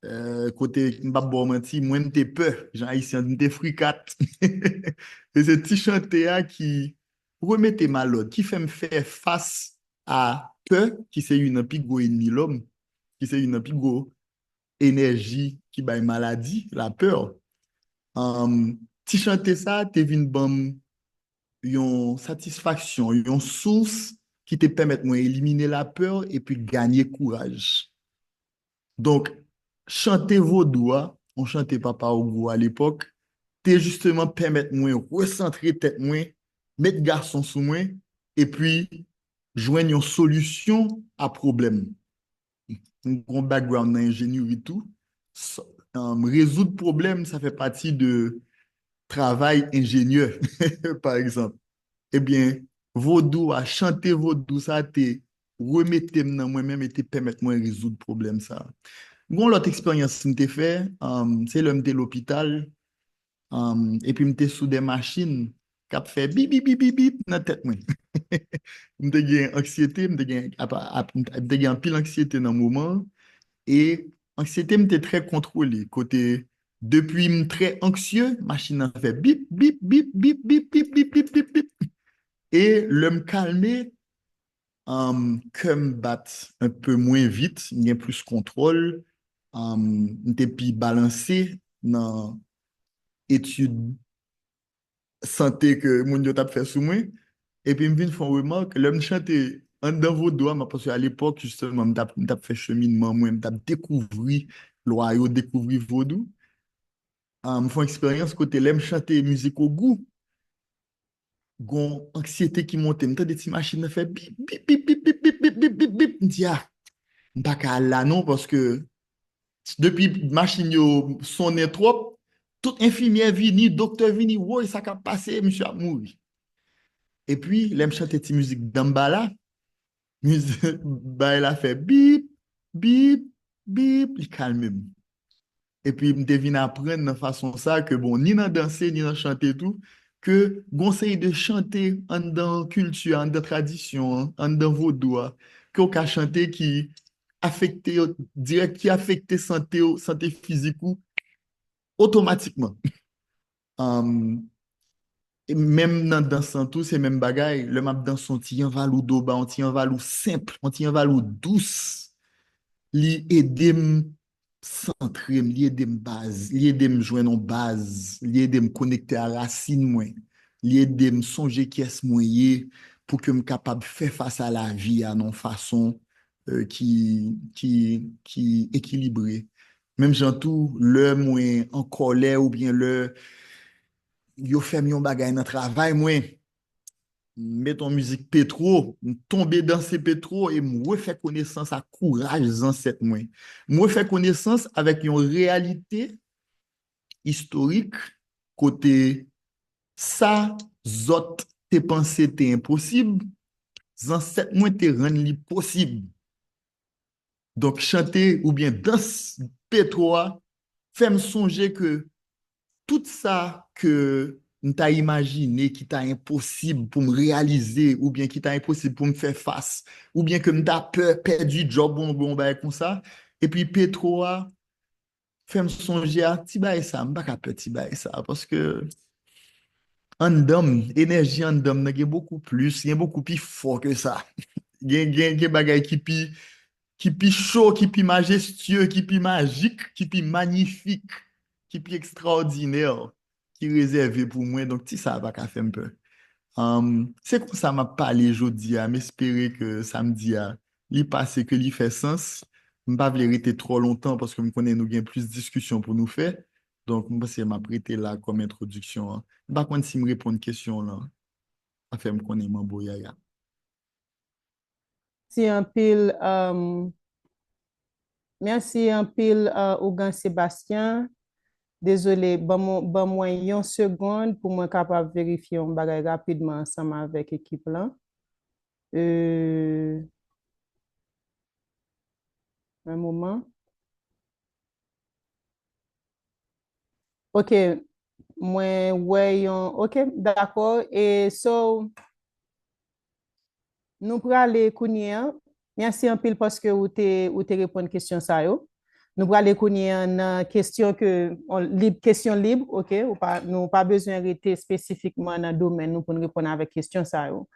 eh, kote m p ap ba w manti, mwen m te pè, jan Ayisyen di, m te frikat. E se ti chante a ki remete m a lòd, ki fè m fè fas a pè, ki se youn nan pi gwo ènmi lòm, ki se youn nan pi gwo enèji ki bay maladi, lapè. Anm, ti chante sa a te vin ban m yon satisfaksyon, yon sous ki te pèmèt mwen elimine lapè epi ganye kouraj. Donk, chante vodou a, yon chante Papa Ogou alepòk, te jisteman pèmèt mwen resantre tèt mwen, met gason sou mwen, epi jwenn yon solisyon a pwoblèm. M gen yon background nan enjenyeri tou. S-, um, rezoud pwoblèm, sa fè pati de travay enjenyè, pa egzanp. Ebyen, vodou a, chante vodou sa te remete m nan mwen menm e te pèmèt mwen rezoud pwoblèm sa. Gon lòt eksperyans m te fè, um, se lè m te lopital, um, epi m te sou de machin k ap fè bip, bip, bip, bip, bip nan tèt mwen. M te gen anksyete, m te gen, apa, ap, m te gen anpil anksyete nan moman an, e anksyete m te trè kontwole, kote depi m trè anksye, machin nan fè bip, bip, bip, bip, bip, bip, bip, bip, bip, bip. E lè m kalme, um, kè m bat un peu mwen vit, m gen plis kontwòl, um, m te pi balanse nan etid sante ke moun yo t ap fè sou mwen. Epi m vin fè yon remak, lè m chante anndan vodou a, m ap, paske alepòk, jisteman, m t ap, m t ap fè cheminman mwen, m t ap dekouvri lwa yo, dekouvri vodou. Ah, m fè yon eksperyans kote lè m chante mizik Ogou, gon anksyete ki monte, m tande ti machin nan fè bip, bip, bip, bip, m di, ah, m pa ka al la non, paske depi machin yo sonnen twòp, tout enfimyè vini, doktè vini, woy, sa k ap pase, misye ap mouri. Epi, lè m chante ti mizik danmbala, mizik, bay la fè bip, bip, bip, li kalme m. Epi m te vin aprann nan fason sa ke, bon, ni nan danse, ni nan chante tou, ke gon seri de chante anndan kilti a, anndan tradisyon an, anndan vodou a, ke w ka chante ki afekte yo dirèk, ki afekte sante w, sante fizik ou otomatikman. Um, e menm nan dans lan tou, se menm bagay. Lè m ap danse yon ti yanvalou doba, yon ti yanvalou senp, yon ti yanvalou dous, li ede m santre m, li ede m baz, li ede m jwenn yon baz, li ede m konekte a rasin mwen, li ede m sonje kiyès mwen ye pou ke m kapab fè fas a lavi a nan yon fason, euh, ki, ki, ki ekilibre. Menm jan tou, lè mwen an kòlè oubyen lè yo fè m yon bagay nan travay mwen, m met yon mizik Petro, m tonbe danse Petro e m refè konesans ak kouraj zansèt mwen. M refè konesans avèk yon reyalite istorik kote sa zòt te panse te enposib, zansèt mwen te rann li posib. Donk, chante oubyen dans Petro a fè m sonje ke tout sa ke m ta imajine ki ta enposib pou m reyalize, oubyen ki ta enposib pou m fè fas, oubyen ke m ta pè pèdi djòb mwen, oubyen yon bagay konsa, epi Petro a fè m sonje a ti bagay sa, m pa ka pè ti bagay sa, paske anndan m, enèji anndan m nan gen bokou plis, gen bokou pi fò ke sa. Gen, gen, gen bagay ki pi, ki pi cho, ki pi majestye, ki pi majik, ki pi manyifik, ki pi ekstraòdinè, ki rezève pou mwen. Donk, ti sa a pa ka fè m pè. Um, se konsa m ap pale jodi a. M espere ke sa m di a, li pase, ke li fè sans. M pa vle rete twò lontan paske m konnen nou gen plis diskisyon pou nou fè. Donk, m panse m ap rete la kòm entwodiksyon an. M pa konn si m reponn kesyon w lan. Pa fè m konnen manbo yaya. Mèsi anpil, um, mèsi anpil, uh, Ougan Sébastien. Dezole, ban mwen, ban mwen yon segonn pou mwen kapab verifye yon bagay rapidman ansanm avèk ekip lan. Euh, un moment. Ok, mwen wè yon, ok, dakò. E so, nou prale kounye a. Mèsi anpil paske ou te, ou te reponn kesyon sa yo. Nou prale kounye a nan kesyon ke, on, lib, kesyon lib, ok? Ou pa, nou pa bezwen rete espesifikman nan domèn nou pou n reponn avèk kesyon sa yo.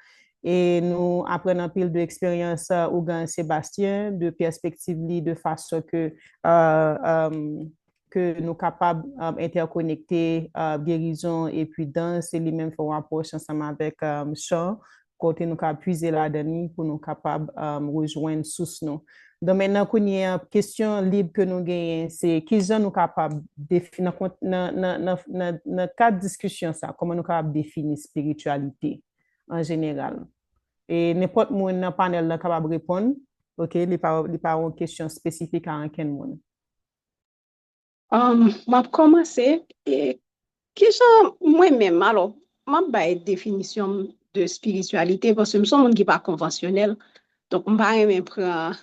E nou aprann anpil de eksperyans, uh, ougan Sebastien, de pèspektiv li, de fason ke, uh, um, ke nou kapab, um, entèkonekte, uh, gerizon epi dans, e li menm fè yon apwòch ansanm avèk, um, chan, kote nou ka pwize ladan li pou nou kapab, um, rejwenn sous nou. Donk, mentnan, kounye a, kesyon lib ke nou genyen, se kijan nou kapab defi-, nan kont-, nan, nan, nan, nan, nan kad diskisyon sa, kòman nou kapab defini espirityalite an jeneral? E nenpòt moun nan panèl lan kapab reponn, ok, li pa, li pa yon kesyon espesifik a ankenn moun. Um, m ap kòmanse. E, kijan mwen menm, alò, m ap bay definisyon m de espirityalite, paske m se yon moun ki pa konvansyonèl. Donk, m pa renmen pran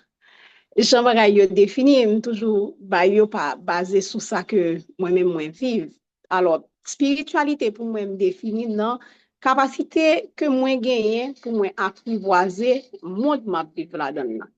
jan bagay yo defini, m toujou bay yo pa baze sou sa ke mwen menm mwen viv. Alò, espirityalite pou mwen, m defini nan kapasite ke mwen genyen pou mwen aprivwaze mond m ap viv ladan l lan.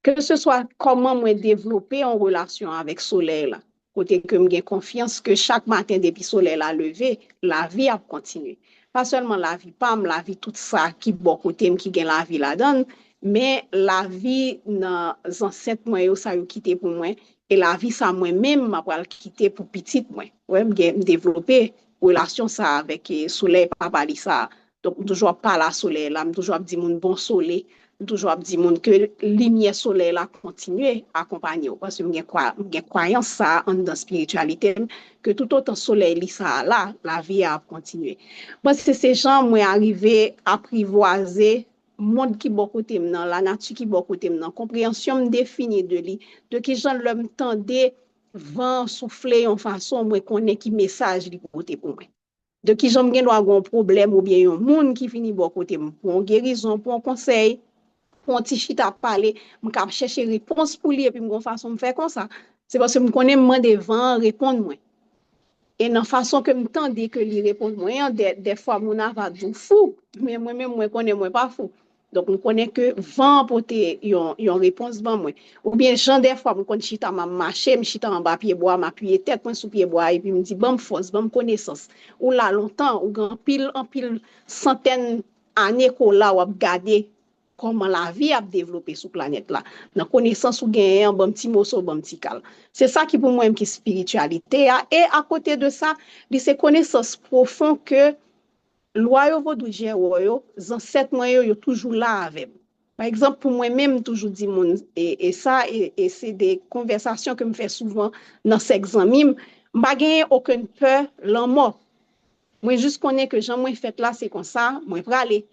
Ke se swa kòman mwen devlope yon relasyon avèk solèy la, kote ke m gen konfyans ke chak maten depi solèy la leve, lavi ap kontinye. Pa sèlman lavi pa m, lavi tout sa ki bò kote m ki gen lavi ladan l, men lavi nan zansèt mwen yo, sa yo kite pou mwen, e lavi sa mwen menm m ap pral kite pou pitit mwen. Wè, m gen, m devlope relasyon sa avèk, eh, solèy papa li sa. Donk, m toujou ap pale a solèy la, m toujou ap di moun bon sole, m toujou ap di moun ke limyè solèy la kontinye akonpanye w. Paske m gen kwa, m gen kwayans sa a anndan espirityalite m, ke toutotan solèy li sa a la, lavi a ap kontinye. Mwen, se, se jan mwen arive aprivwaze mond ki bò kote m nan, lanati ki bò kote m nan, konpreyansyon m defini de li, de kijan lè m tande van an soufle yon fason, mwen konnen ki mesaj li pote pou mwen. De kijan m gen dwa gen yon pwoblèm oubyen yon moun ki vini bò kote m pou yon gerizon, pou yon konsèy, pou yon ti chita ap pale, m ka ap chèche repons pou li epi m gen yon fason m fè konsa. Se paske m konnen m mande van an reponn mwen. E nan fason ke m tande ke li reponn mwen an, dè, dèfwa moun ava di w fou, men mwen menm mwen konnen mwen pa fou. Donk, m konnen ke van an pote yon, yon repons ban mwen. Oubyen, jan dèfwa m konn chita, m ap mache, m chita anba pye bwa, m apiye tèt mwen sou pye bwa, epi m di, ban m fòs, ban m konesans. Ou la lontan, ou gen anpil, anpil santèn ane ke w la, w ap gade kòman lavi ap devlope sou planèt la, nan konesans ou genyen an, ban m ti moso, ban m ti kal. Se sa ki pou mwen ki espirityalite a. E akote de sa, li se konesans pwofon ke lwa yo vodou djèwò yo, zansèt mwen yo, yo toujou la avè m. Pa egzanp, pou mwen menm, m toujou di moun, e, e sa, e, e se de konvèsasyon ke m fè souvan nan sèk zanmi m, m pa genyen okenn pè lanmò. Mwen jis konnen ke jan mwen fèt la, se konsa mwen prale.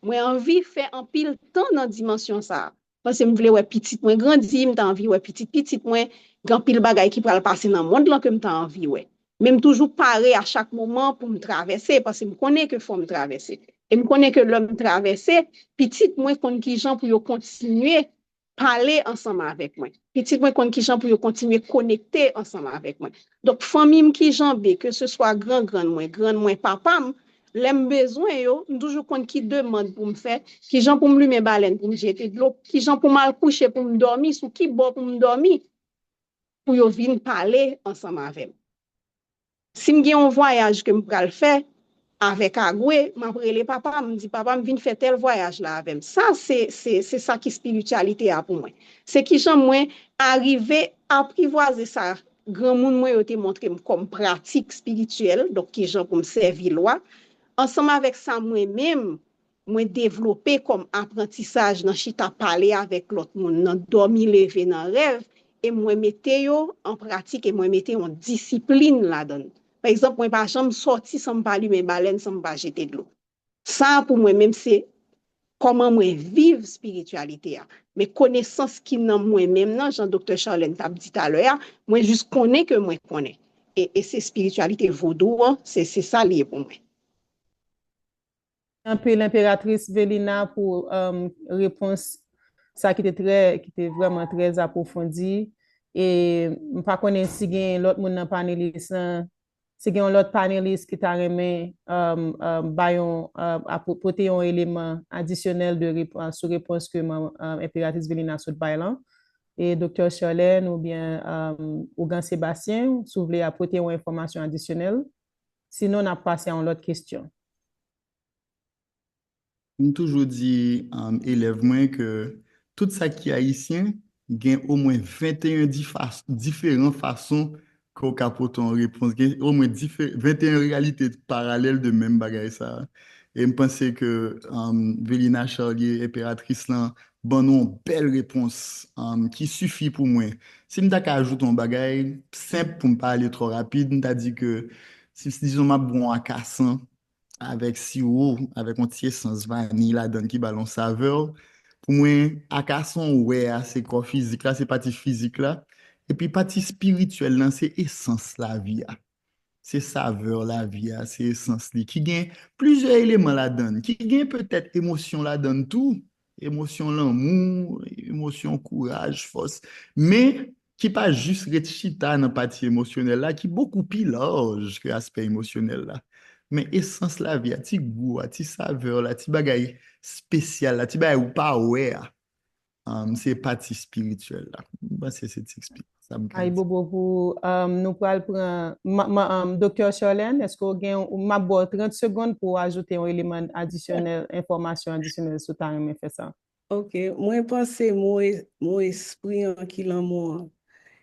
Mwen anvi fè anpil tan nan dimansyon sa a. Paske m vle wè pitit mwen grandi, m ta anvi wè pitit pitit mwen, gen anpil bagay ki pral pase nan mond lan ke m ta anvi wè. Men m toujou pare a chak moman pou m travèse, paske m konnen ke fò m travèse. E m konnen ke lè m travèse, pitit mwen konn kijan pou yo kontinye pale ansanm avèk mwen. Pitit mwen konn kijan pou yo kontinye konekte ansanm avèk mwen. Donk, fanmi m ki janbe, ke se swa gran grann mwen, grann mwen, papa m, lè m bezwen yo, m toujou konn ki demann pou m fè, kijan pou m limen balèn pou m jete dlo, kijan pou m al kouche pou m dòmi, sou ki bò pou m dòmi, pou yo vin pale ansanm avè m. Si m gen yon vwayaj ke m pral fè avèk Agwe, m ap rele papa m, m di, "Papa, m vin fè tèl vwayaj la avè m." Sa, se, se, se sa ki espirityalite a pou mwen. Se kijan mwen arive aprivwaze sa granmoun mwen yo te montre m kòm pratik espirityèl, donk kijan pou m sèvi lwa, ansanm avèk sa mwen menm, mwen devlope kòm aprantisaj nan chita pale avèk lòt moun, nan dòmi leve nan rèv, e mwen mete yo an pratik e mwen mete yon disiplin ladan l. Pa egzanp, mwen pa janm sòti san m pa limen balèn, san m pa jete dlo. Sa a pou mwen menm se kòman mwen viv espirityalite a. Men konesans ki nan mwen menm nan, jan Doktè Charlene t ap di talè a, mwen jis konnen ke mwen konnen. e, e se espirityalite vodou an, se, se sa li ye pou mwen. Anpil Enperatris Velina pou um, repons sa ki te trè, ki te vrèman trè apwofondi. E m pa konnen si gen lòt moun nan panelis lan, si gen yon lòt panelis ki ta renmen um, um, ba yon, um, pote yon eleman adisyonèl de rep, sou repons ke um, Enperatris Velina sot bay lan. E Doktè Charlène oubyen um, Ougan Sébastien, si w vle a pote yon enfòmasyon adisyonèl. Sinon, n ap pase a yon lòt kesyon. M toujou di um, elèv mwen ke tout sa ki ayisyen gen omwen venteyen diferan fason ke w ka pote yon repons. Gen omwen venteyen reyalite paralèl de menm bagay sa a. E m panse ke um, Velina Charlier, enperatris lan, ban nou yon bèl repons um, ki sifi pou mwen. Si m ta ka ajoute yon bagay senp pou m pa ale twò rapid, m ta di ke si dizon m ap bwè yon akasan avèk siwo, avèk yon ti esans vaniy ladan l ki ba l yon savè. Pou mwen, akasan w wè a, se kò fizik la, se pati fizik la. Epi pati espirityèl lan, se esans lavi a. Se savè lavi a, se esans li. Ki gen plizyè eleman ladan l. Ki gen petèt emosyon ladan l tou. Emosyon lanmou, emosyon kouraj, fòs. Men, ki pa jis ret chita nan pati emosyonèl la, ki bokou pi laj ke aspè emosyonèl la. Men esans lavi a, ti gou a, ti savè la, ti bagay espesyal la, ti bagay ou pa wè a, um, se pati espirityèl la. M panse se ti eksplik sa m ka di. Ayibobo pou um, nou pral pran um, Doktè Charlène, èske w gen, m ap ba w trant segonn pou w ajoute yon eleman adisyonèl, enfòmasyon adisyonèl si w ta renmen fè sa. Ok, mwen panse mo, mo espri an ki lanmò an.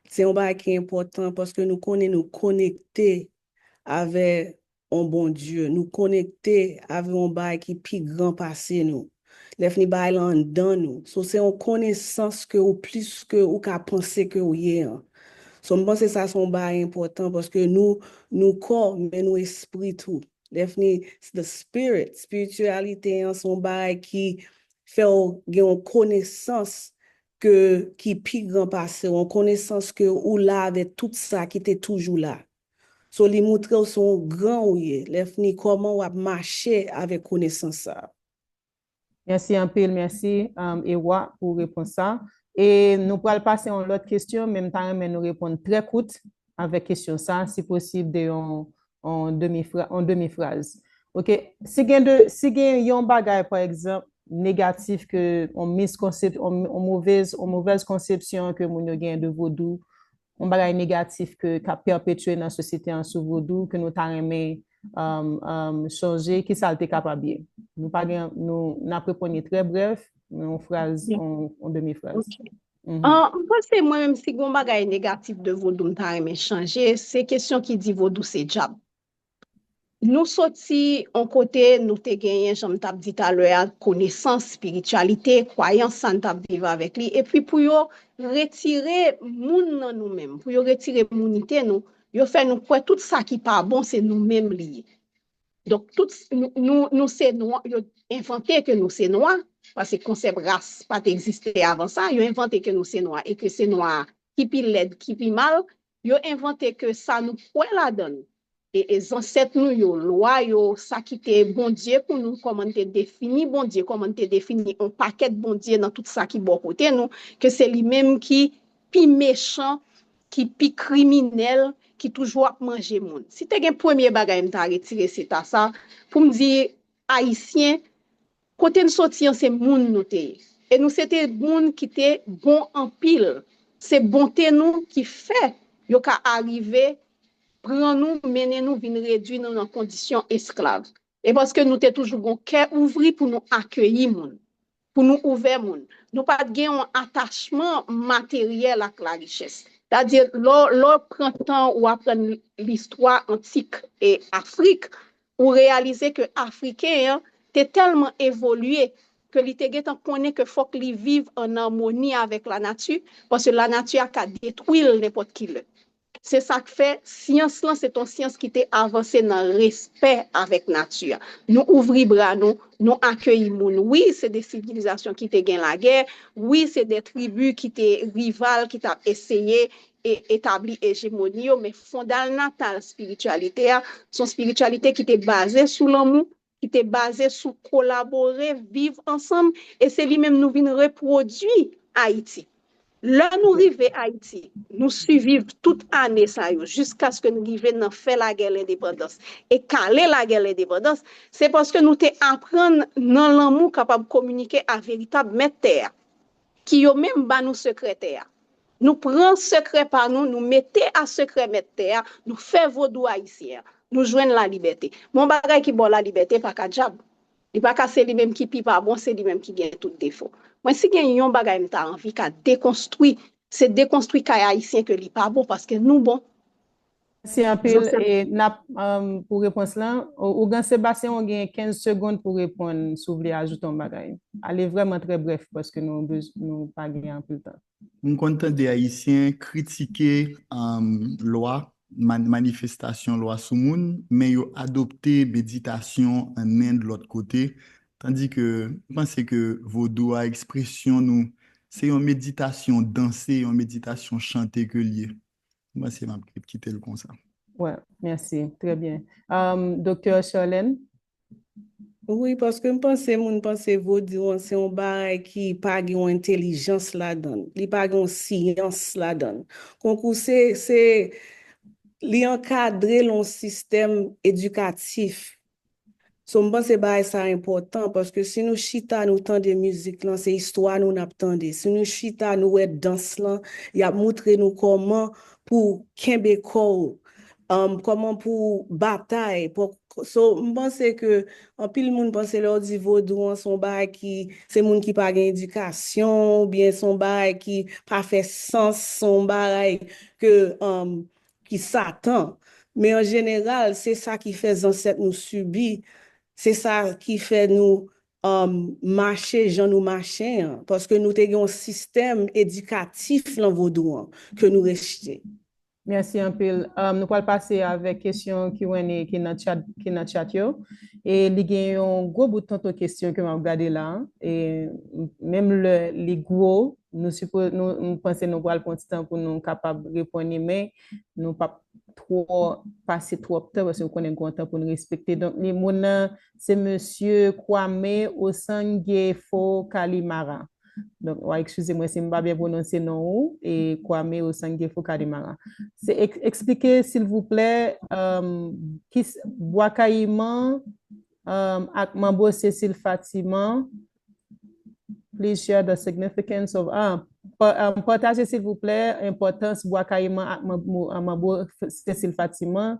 Se yon bagay ki enpòtan paske nou konnen nou konekte avè yon Bondye, nou konekte avè yon bagay ki pi gran pase nou. Lè fini bagay la anndan nou. So se yon konesans ke ou plis ke ou ka panse ke ou ye an. So m panse sa se yon bagay enpòtan paske nou, nou kò, men nou espri tou. Lè fini, the spirit, espirityalite an se yon bagay ki fè w gen yon konesans ke ki pi gran pase w, yon konesans ke ou la avèk tout sa ki te toujou la. So li moutre w se yon gran ou ye, lè fini kòman w ap mache avèk konesans sa. Mèsi anpil, mèsi um, Ewa pou repons sa. E nou pral pase yon lòt kesyon, men m ta renmen nou reponn trè kout avèk kesyon sa, si posib de yon, yon demi, yon demi fraz. Ok, si gen de, si gen yon bagay pa egzanp negatif ke yon miskonsep, yon, yon movèz, yon movèz konsepsyon ke moun yo gen de vodou, yon bagay negatif ke k ap pèpetye nan sosyete an sou vodou ke nou ta renmen um, um, chanje, ki sa l te kapab ye? Nou pa gen, nou n ap reponn li trè brèf, yon fraz, yon, yon demi fraz. Okay. Mm -hmm. uh, m panse mwen menm si gen yon bagay negatif de vodou m ta renmen chanje, se kesyon ki di vodou se djab. Nou soti yon kote nou te genyen, jan m t ap di talè a, konesans, espirityalite, kwayans sa n t ap viv avèk li. Epi pou yo retire moun nan nou menm, pou yo retire mounite nou, yo fè nou kwè tout sa ki pa bon se nou menm li ye. Donk tout nou, nou, nou se nwa, yo envante ke nou se nwa, paske konsèp ras pa t egziste avan sa, yo envante ke nou se nwa e ke se nwa ki pi lèd, ki pi mal, yo envante ke sa nou kwè ladan l e, e zansèt nou yo, lwa yo, sa ki te Bondye pou nou, kòman n te defini Bondye, kòman n te defini yon pakèt Bondye nan tout sa ki bò kote nou, ke se li menm ki pi mechan, ki pi kriminèl, ki toujou ap manje moun. Si te gen premye bagay m ta retire se ta sa, pou m di Ayisyen, kote n soti an se moun nou te ye. E nou se te moun ki te bon anpil. Se bonte nou ki fè yo ka arive pran nou, mennen nou, vin redwi nou nan kondisyon esklav. E paske nou te toujou gon kè ouvri pou nou akeyi moun, pou nou ouvè moun. Nou pa t gen yon atachman materyèl ak larichès. Sètadi, lè w pran tan ou aprann listwa antik e Afrik, ou reyalize ke Afriken an te tèlman evolye ke li te gentan konnen ke fòk li viv an amoni avèk lanati, paske lanati a ka detwi l nenpòt ki lè. Se sa k fè syans lan se t on syans ki te avanse nan respè avèk nati a. Nou ouvri bra nou, nou akeyi moun. Wi, se de sivilizasyon ki te gen lagè, wi, se de tribi ki te rival, ki t ap eseye e etabli ejemoni yo, men fondalnatal espirityalite a, se yon espirityalite ki te baze sou lanmou, ki te baze sou kolabore, viv ansanm, e se li menm nou vin repwodui Ayiti. Lè nou rive Ayiti, nou siviv tout ane sa yo, jiskaske n rive nan fè lagè lendepandans e kale lagè lendepandans, se paske nou te aprann nan lanmou kapab kominike a veritab mèt tè a, ki yo menm ba nou sekrè tè a. Nou pran sekrè pa nou, nou mete a sekrè mèt tè a, nou fè vodou ayisyen an, nou jwenn lalibète. Men yon bagay ki ba w lalibète pa ka dyab. Li pa ka se li menm ki pi pa bon, se li menm ki gen tout defo. Mwen, si gen yon bagay m ta anvi ka dekonstwi, se dekonstwi kay ayisyen ke li pa bon, paske nou bon. Mèsi anpil. E n ap, um, pou repons lan, O- Ougan Sébastien, ou gen kenz segonn pou reponn, si w vle ajoute yon bagay. Ale vrèman trè brèf, paske nou bez- nou pa gen anpil tan. M konn tande Ayisyen kritike, um, lwa, man- manifestasyon lwa sou moun, men yo adopte meditasyon an End lòt kote. Tandi ke m panse ke vodou a, ekspresyon nou, se yon meditasyon danse, yon meditasyon chante ke l ye. M panse m ap kite l konsa. Wè, mèsi. Trè byen. Um, Doktè Charlène? Wi, paske m panse moun panse vodou an se yon bagay ki pa gen yon entèlijans ladan l. Li pa gen yon syans ladan l. Konkou se, se, li ankadre l yon sistèm edikatif. So, m panse bagay sa enpòtan, paske si nou chita, nou tande mizik lan, se istwa nou n ap tande. Si nou chita, nou wè dans lan, y ap moutre nou kòman pou kenbe kò w, um, kòman pou batay. Pou, so, m panse ke anpil moun panse lè w di vodou an, se yon bagay ki, se moun ki pa gen edikasyon, oubyen se yon bagay ki pa fè sans, se yon bagay ke, um, ki Satan. Men an jeneral, se sa ki fè zansèt nou sibi, se sa ki fè nou, um, mache jan nou mache an, paske nou te gen yon sistèm edikatif lan vodou an ke nou rejte. Mèsi anpil. Um, nou pral pase avèk kesyon Q and A ki nan chat, ki nan chat yo. E li gen yon gwo bout tonton kesyon ke m ap gade la. E menm lè li gwo, nou sipo, nou, m panse nou pral pran ti tan pou nou kapab reponn li, men nou p ap twò pase twòp tan, paske nou konnen gen yon tan pou nou respekte. Donk, li moun nan, se mesye Kwame Osangefo Kalimara. Donk, w a eskize mwen si m pa byen pwononse non ou, e Kwame Osangefo Kalimara. Se ek- eksplike, silvouplè, um, ki s- Bwa Kayiman, um, ak Manbo Cécile Fatiman, please share the significance of, ah, pa- um, pataje, silvouplè, enpòtans Bwa Kayiman ak Manbo, Manbo Cécile Fatiman,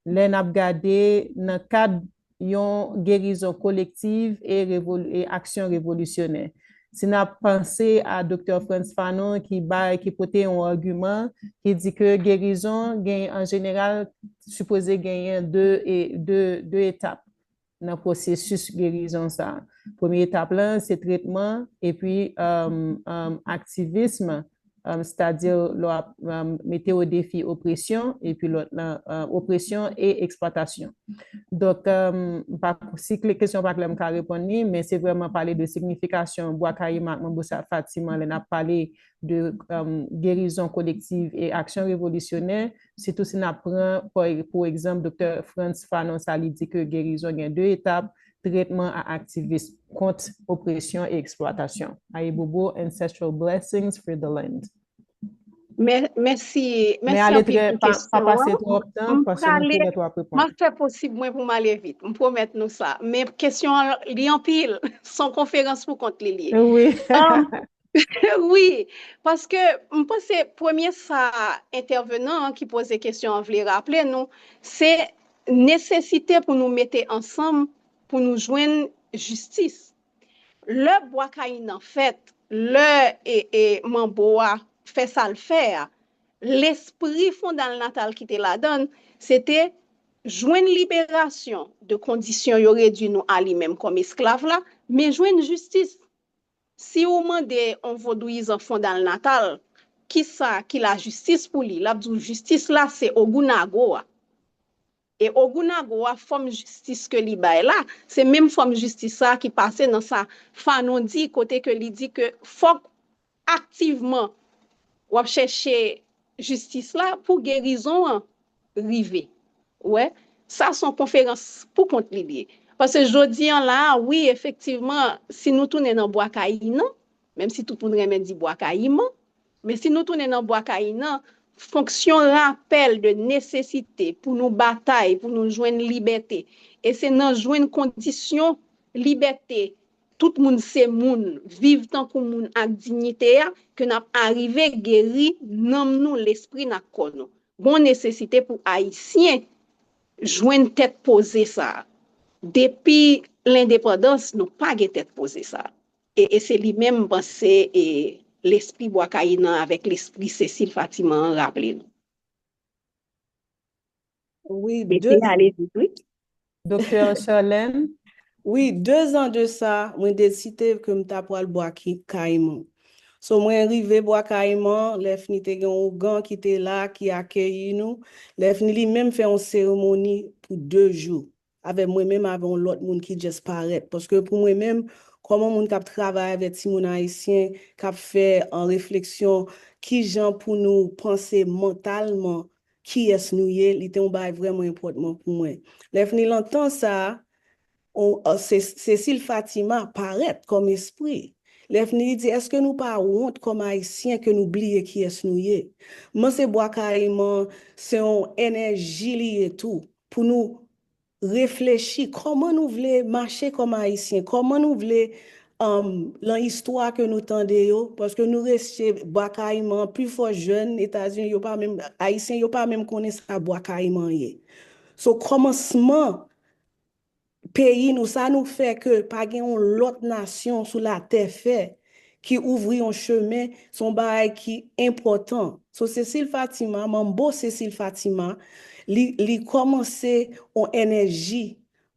lè n ap gade nan kad yon gerizon kolektiv e, revol- e aksyon revolisyonè. Si n ap panse a Doktè Frantz Fanon ki bay, ki pote yon agiman ki di ke gerizon gen, an jeneral, sipoze genyen de, e, de, de etap nan pwosesis gerizon sa a. Premye etap lan, se tretman, epi, um, um, aktivism, um, sètadi lè w ap, um, mete o defi opresyon, epi lòt lan, um, opresyon e eksplwatasyon. Donk, um, m pa, si kle- kesyon pa klè, m ka reponn li, men se vrèman pale de signifikasyon Bwa Kayiman ak Manbo Sa- Fatiman lè n ap pale de, um, gerizon kolektiv e aksyon revolisyonè, sitou si n ap pran, pa- pou egzanp, Doktè Frantz Fanon, sa li di ke gerizon gen de etap, tretman ak aktivism kont opresyon e eksplwatasyon. Ayibobo, ancestral blessings, free the land. Mè- Mèsi, Men mèsi ale anpil trè, pou pa, pa kesyon pase an. twòp tan, M paske nou prale, pèmèt w ap m reponn. ap fè posib mwen pou m ale vit. M pwomèt nou sa. Men kesyon an, li anpil. Se yon konferans pou kont li, li ye. Wi. Um, wi, paske m panse premye sa entèvenan an ki poze kesyon an vle raple nou, se nesesite pou nou mete ansanm pou nou jwenn jistis. Lè Bwa Kayiman fèt, lè e, e manbo a fè sa l fè a, lespri fondalnatal ki te ladan l, se te jwenn liberasyon de kondisyon yo redui nou a li menm kòm esklav la, men jwenn jistis. Si ou mande yon vodouyizan fondalnatal kisa ki lajistis pou li, l ap di w jistis la se Ogou Nago a. E Ogou Nago a, fòm jistis ke li bay la, se menm fòm jistis sa a ki pase nan sa Fanon di, kote ke li di ke fòk aktivman w ap chèche jistis la pou gerizon an rive. Ou wè, sa se yon konferans pou kont li li ye. Paske jodi an la a, wi, efektivman, si nou tounen nan Bwa Kayiman, menm si tout moun renmen di Bwa Kayiman, men si nou tounen nan Bwa Kayiman, fonksyon rapèl de nesesite pou nou batay, pou nou jwenn libète. E se nan jwenn kondisyon libète, tout moun se moun, viv tankou moun ak diyite a, ke n ap arive geri nanm nou, lespri n ak kò nou. Gon nesesite pou Ayisyen jwenn tèt poze sa a. Depi lendepandans, nou pa gen tèt poze sa a. E, e se li menm, m panse, e lespri Bwa Kayiman avèk lespri Cécile Fatiman an raple nou. Wi, Mete ale vit, wi. Doktè Charlène, wi, de zan de sa, mwen deside ke m ta pral Bwa Ki- Kayiman. So, mwen rive Bwa Kayiman, lè fini te gen yon ougan ki te la, ki akeyi nou. Lè fini, li menm fè yon seremoni pou de jou. Avè mwen menm, avè yon lòt moun ki just parèt. Paske pou mwen menm, kòm yon moun k ap travay avè timoun ayisyen, k ap fè an refleksyon, kijan pou nou panse mantalman, kiyès nou ye, li te yon bagay vrèman enpòtman pou mwen. Lè fini nan tan sa a, on, uh, Se- Cécile Fatima parèt kòm espri. Lè fini li di, èske nou pa wont kòm Ayisyen ke nou bliye kiyès nou ye? M panse Bwa Kayiman, se yon enèji li ye tou, pou nou reflechi kòman nou vle mache kòm Ayisyen, kòman nou vle um, lan istwa ke nou tande yo, paske nou rete Bwa Kayiman, pifò jèn Etazini, yo pa menm, Ayisyen, yo pa menm konnen sa Bwa Kayiman ye. So, kòmansman peyi nou, sa nou fè ke pa gen yon lòt nasyon sou latè fè ki ouvri yon chemen, se yon bagay ki enpòtan. So, Cécile Fatima, Manbo Cécile Fatima, li, li kòmanse yon enèji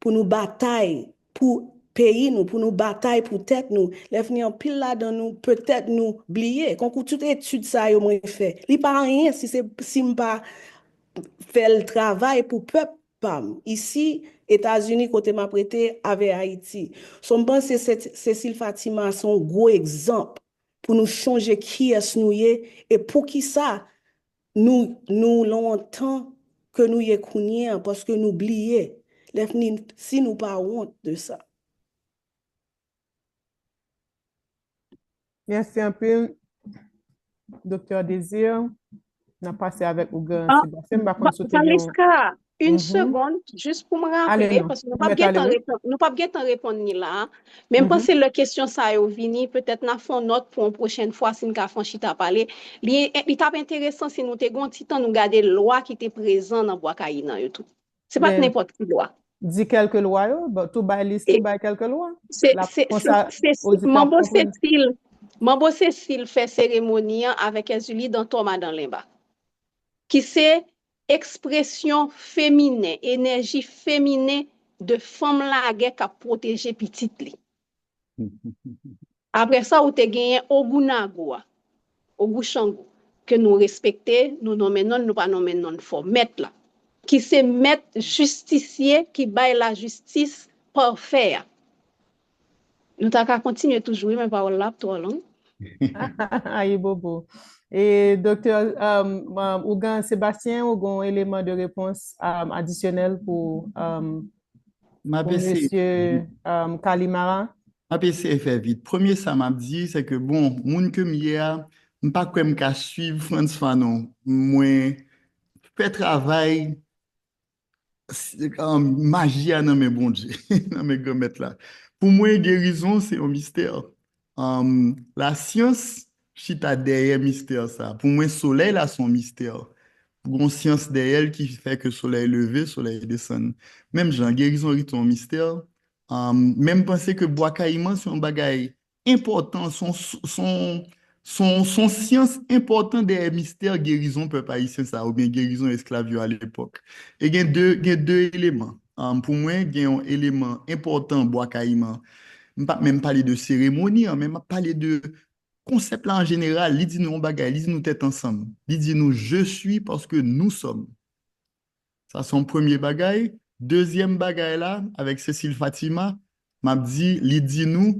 pou nou batay pou peyi nou, pou nou batay pou tèt nou. Lè fini anpil ladan nou, petèt nou bliye. Konkou tout etid sa yo mwen fè, li pa anyen si se si m pa fè l travay pou pèp pa m. Isi, Etazini, kote m ap rete, avè Ayiti. So, m panse Cécile Fatima se yon gwo egzanp pou nou chonje kiyès nou ye e poukisa nou, nou lan yon tan ke nou ye kounye a, paske nou bliye. Lè fini, si nou pa wont de sa. Mèsi anpil, Doktè Désir. N ap pase avèk Ougan Sébastien. M pa konn si w te gen yon... Valeska, une seconde, jis pou m raple, paske nou p ap gen tan reponn, nou p ap gen tan reponn ni la. Men m panse lè kesyon sa yo vini, petèt n a fè yon nòt pou yon pwochèn fwa si n ka fè yon chita pale. Li, li t ap enteresan si nou te gen yon ti tan nou gade lwa ki te prezan nan Bwa Kayiman yo tou. Se pa t nenpòt ki lwa. Di kèlke lwa yo, tou bay lis, tou bay kèlke lwa. Manbo Cécile, Manbo Cécile fè seremoni an avèk Èzili Dantò Madan Lenba, ki se ekspresyon feminen, enèji feminen de fanm lagè k ap pwoteje pitit li. Apre sa, ou te genyen Ogou Nago a, Ogou Chango, ke nou respekte, nou nonmen non l, nou pa nonmen non l fò, mèt la, ki se mèt jistisye ki bay lajistis pafè a. Nou ta ka kontinye toujou, wi, men pawòl la ap twò long. Ayibobo. E Doktè, um, um, Ougan Sébastien, ou gen yon eleman de repons, um, adisyonèl pou, um, M ap pou eseye. Mesye, um, Kalimara? M ap eseye fè vit. Premye sa m ap di, se ke, bon, moun ke m ye a, m pa kwè m ka swiv Frantz Fanon. Mwen fè travay s- um, maji a nan men Bondye, nan men Granmèt la. Pou mwen, gerizon se yon mistè. Um, lasyans chita dèyè mistè sa. Pou mwen, solèy la se yon mistè. Gon syans dèyè l ki fè ke solèy leve, solèy desann. Menm jan, gerizon rete yon mistè. Um, men m panse ke Bwa Kayiman se yon bagay enpòtan, se yon, se yon, se yon, se yon syans enpòtan dèyè mistè gerizon pèp ayisyen sa, oubyen gerizon esklav yo alepòk. E gen de, gen de eleman. Um, pou mwen, gen yon eleman enpòtan Bwa Kayiman. M p ap menm pale de seremoni an, men m ap pale de konsèp la an jeneral, li di nou yon bagay, li di nou tèt ansanm. Li di nou, je suis parce que nous sommes. Sa se yon premye bagay. Dezyèm bagay la, avèk Cécile Fatima, m ap di, li di nou,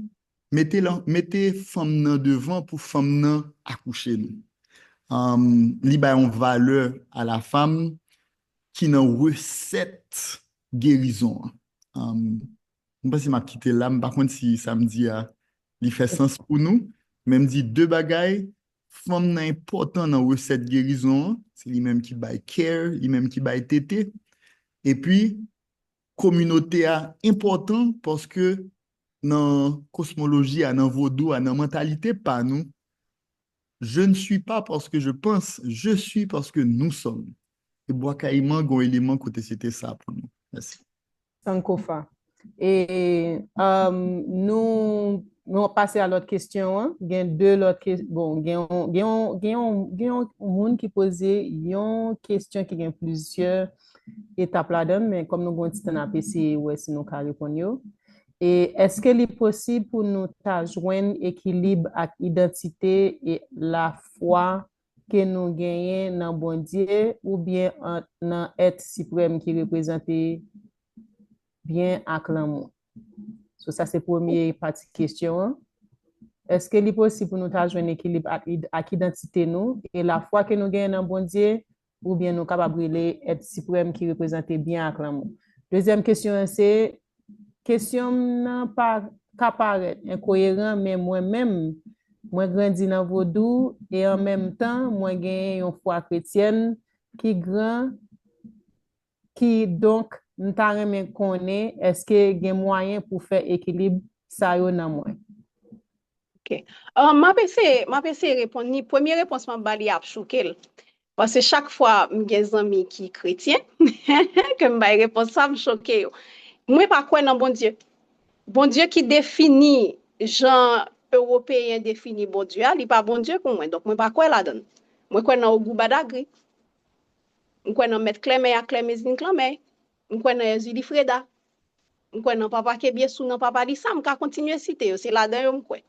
mete, lan- mete fanm nan devan pou fanm nan akouche nou. Um, li bay yon valè a la femme ki nan resèt gerizon an. Um, m panse m ap kite la, m pa konn si sa m di a, li fè sans pou nou, men m di de bagay, fanm nan enpòtan nan resèt gerizon an, se li menm ki bay care, li menm ki bay tete, epi kominote a enpòtan paske nan kosmoloji a, nan vodou a, nan mantalite pa nou, je ne suis pas parce que je pense, je suis parce que nous sommes. E Bwa Kayiman gen yon eleman kote se te sa pou nou. Mèsi. Sankofa. E um, nou nou pase a lòt kesyon an. Gen de lòt kesyon. Bon, gen yon, gen yon, gen yon, gen yon moun ki poze yon kesyon ki gen plizyè etap ladan l, men kòm nou gen yon ti tan, n ap eseye wè si nou ka reponn yo. E èske li posib pou nou ta jwenn ekilib ak idantite e lafwa ke nou genyen nan Bondye oubyen an- nan èt siprèm ki reprezante byen ak lanmou? So, sa se premye pati kesyon an. Èske li posib pou nou ta jwenn ekilib ak, id- ak idantite nou e lafwa ke nou genyen nan Bondye, oubyen nou kapab rele èt siprèm ki reprezante byen ak lanmou? Dezyèm kesyon an se, kesyon m nan pa ka parèt enkoyeran, men mwen menm, mwen grandi nan vodou e an menm tan, mwen genyen yon fwa kretyèn ki gran, ki donk, m ta renmen konnen èske gen mwayen pou fè ekilib sa yo nan mwen. Ok. Uh, m ap eseye, m ap eseye reponn li. Premye repons m ap ba li ap chouke l. Paske chak fwa m gen zanmi ki kretyen, ke m bay repons sa, m choke yo. Mwen pa kwè nan Bondye. Bondye ki defini jan Ewopeyen defini Bondye a, li pa Bondye pou mwen. Donk, mwen pa kwè ladan l. Mwen kwè nan ogou badagri. M kwè nan mèt klèmèy ak klèmezin klanmèy. M kwè nan Èzili Freda. M kwè nan papa Kebyesou, nan papa Lisa. M ka kontinye site yo. Se ladan yo m kwè.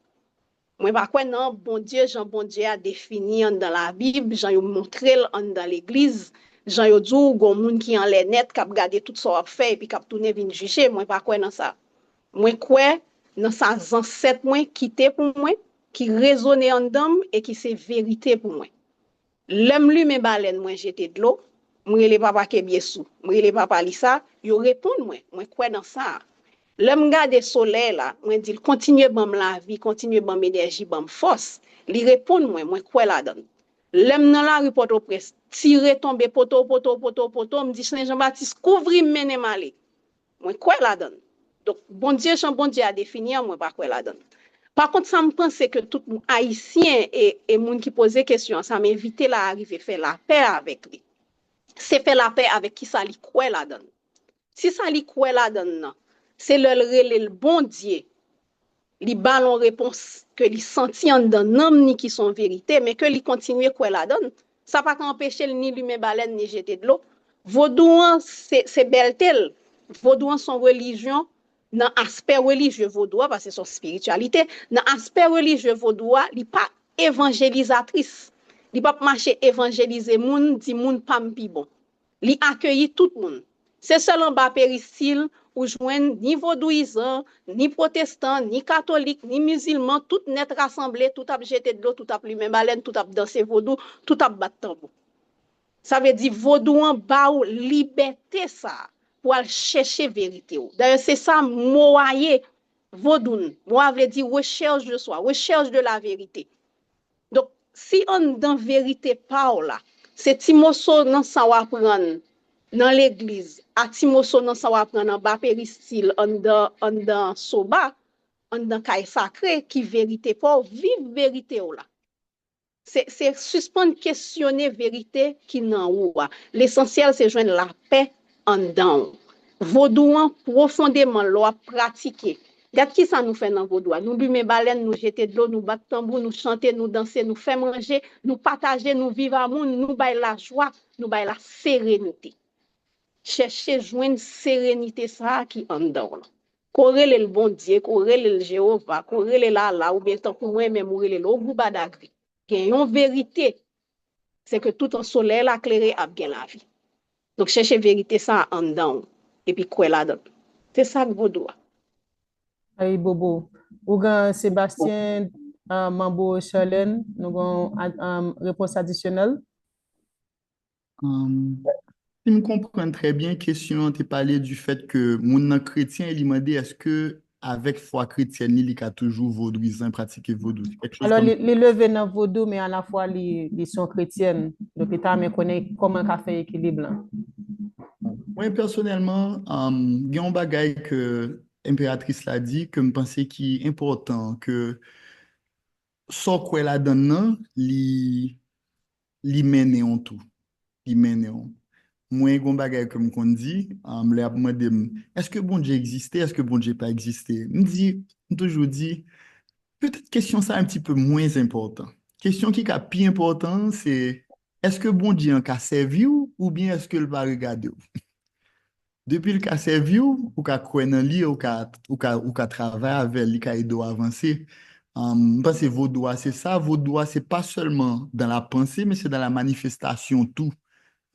Mwen pa kwè nan Bondye jan Bondye a defini anndan Labib, jan yo montre l anndan legliz, jan yo di w gon moun ki anlè nèt k ap gade tout sa w ap fè epi k ap tounen vin jije. Mwen pa kwè nan sa. Mwen kwè nan sa zansèt mwen kite pou mwen, ki rezone anndan m e ki se verite pou mwen. Lè m limen balèn, mwen jete dlo, m rele papa Kebyesou, m rele papa Lisa, yo reponn mwen, mwen kwè nan sa a. Lè m gade solèy la, mwen di l kontinye ban m lavi, kontinye ban m enèji, ban m fòs. Li reponn mwen, mwen kwè ladan l. Lè m nan lari Pòtoprens, tire tonbe poto, poto, poto, poto, m di Sen Jan Batis kouvri m, mennen m ale. Mwen kwè ladan l. Donk, Bondye, jan Bondye a defini an, mwen pa kwè ladan l. Pa kont, sa m panse ke tout Ayisyen e, e moun ki poze kesyon an, sa m envite la a rive fè lapè avèk li. Se fè lapè avèk kisa li kwè ladan l. Si sa li kwè ladan l nan, se lè l rele l Bondye, li ba l yon repons ke li santi anndan nanm ni ki se yon verite, men ke li kontinye kwè ladan l, sa pa ka anpeche l ni limen balèn ni jete dlo. Vodou an, se, se bèlte l. Vodou an se yon relijyon nan aspè relijye vodou a, paske se yon espirityalite. Nan aspè relijye vodou a, li pa evanjelizatris. Li p ap mache evanjelize moun, di moun pa m pi bon. Li akeyi tout moun. Se sèl anba peristil ou jwenn ni vodouyizan, ni pwotestan, ni katolik, ni mizilman, tout nèt rasanble, tout ap jete dlo, tout ap limen balèn, tout ap danse vodou, tout ap bat tanbou. Sa vle di vodou an ba w libète sa a pou al chèche verite w. Dayè, se sa mo a ye, vodoun. Mo a vle di recherche de soi, recherche de la vérité. Donk, si anndan verite pa w la, se ti moso nan sa w aprann nan legliz, a ti moso nan sa w aprann anba peristil, anndan, anndan soba, anndan kay sakre, ki verite pa w, viv verite w la. Se, se sispann kesyone verite ki nan ou a. Lesansyèl, se jwenn lapè anndan w. Vodou an, pwofondeman, lè w ap pratike. Gad kisa nou fè nan vodou a. Nou limen balèn, nou jete dlo, nou bat tanbou, nou chante, nou danse, nou fè manje, nou pataje, nou viv a moun, nou bay lajwa, nou bay laserenite. Chèche jwenn serenite sa a ki anndan w lan. Ke w rele l Bondye, ke w rele l Jewova, ke w rele l Allah, oubyen tankou mwen menm ou rele l Ogou Badagri, gen yon verite, se ke toutan solèy la klere ap gen lavi. Donk chèche verite sa a anndan w, epi kwè ladan l. Se sa k vodou a. Ayibobo. Ougan Sébastien, uh, Mambo Charlene, nou gen um, repons adisyonèl? Um, si m konprann trè byen, kesyon an te pale du fèt ke moun nan kretyen e li mande èske avèk fwa kretyèn li, li ka toujou vodouyizan, pratike vodou. Alò, li, li leve nan vodou, men alafwa li, li se yon kretyèn. Donk, li ta renmen konnen kòman l ka fè ekilib lan. Mwen, pèsonèlman, um, gen yon bagay ke enperatris la di ke m panse ki enpòtan ke sa w kwè ladan l nan, li, li mennen w tou. Li mennen w. Mwen, gen yon bagay ke m konn di, um, lè y ap mande m, èske Bondye egziste, èske Bondye pa egziste? M di, m toujou di, petèt kesyon sa yon ti pe mwens enpòtan. Kesyon ki ka pi enpòtan an, se, èske Bondye an ka sèvi w oubyen èske l pa regade w? Depi l ka sèvi w, ou ka kwè nan li, ou ka, ou ka, ou ka travay avè l, li ka ede w avanse. Um, m panse vodou a se sa. Vodou a se pa sèlman dans la pensée, men se dans la manifestation tou.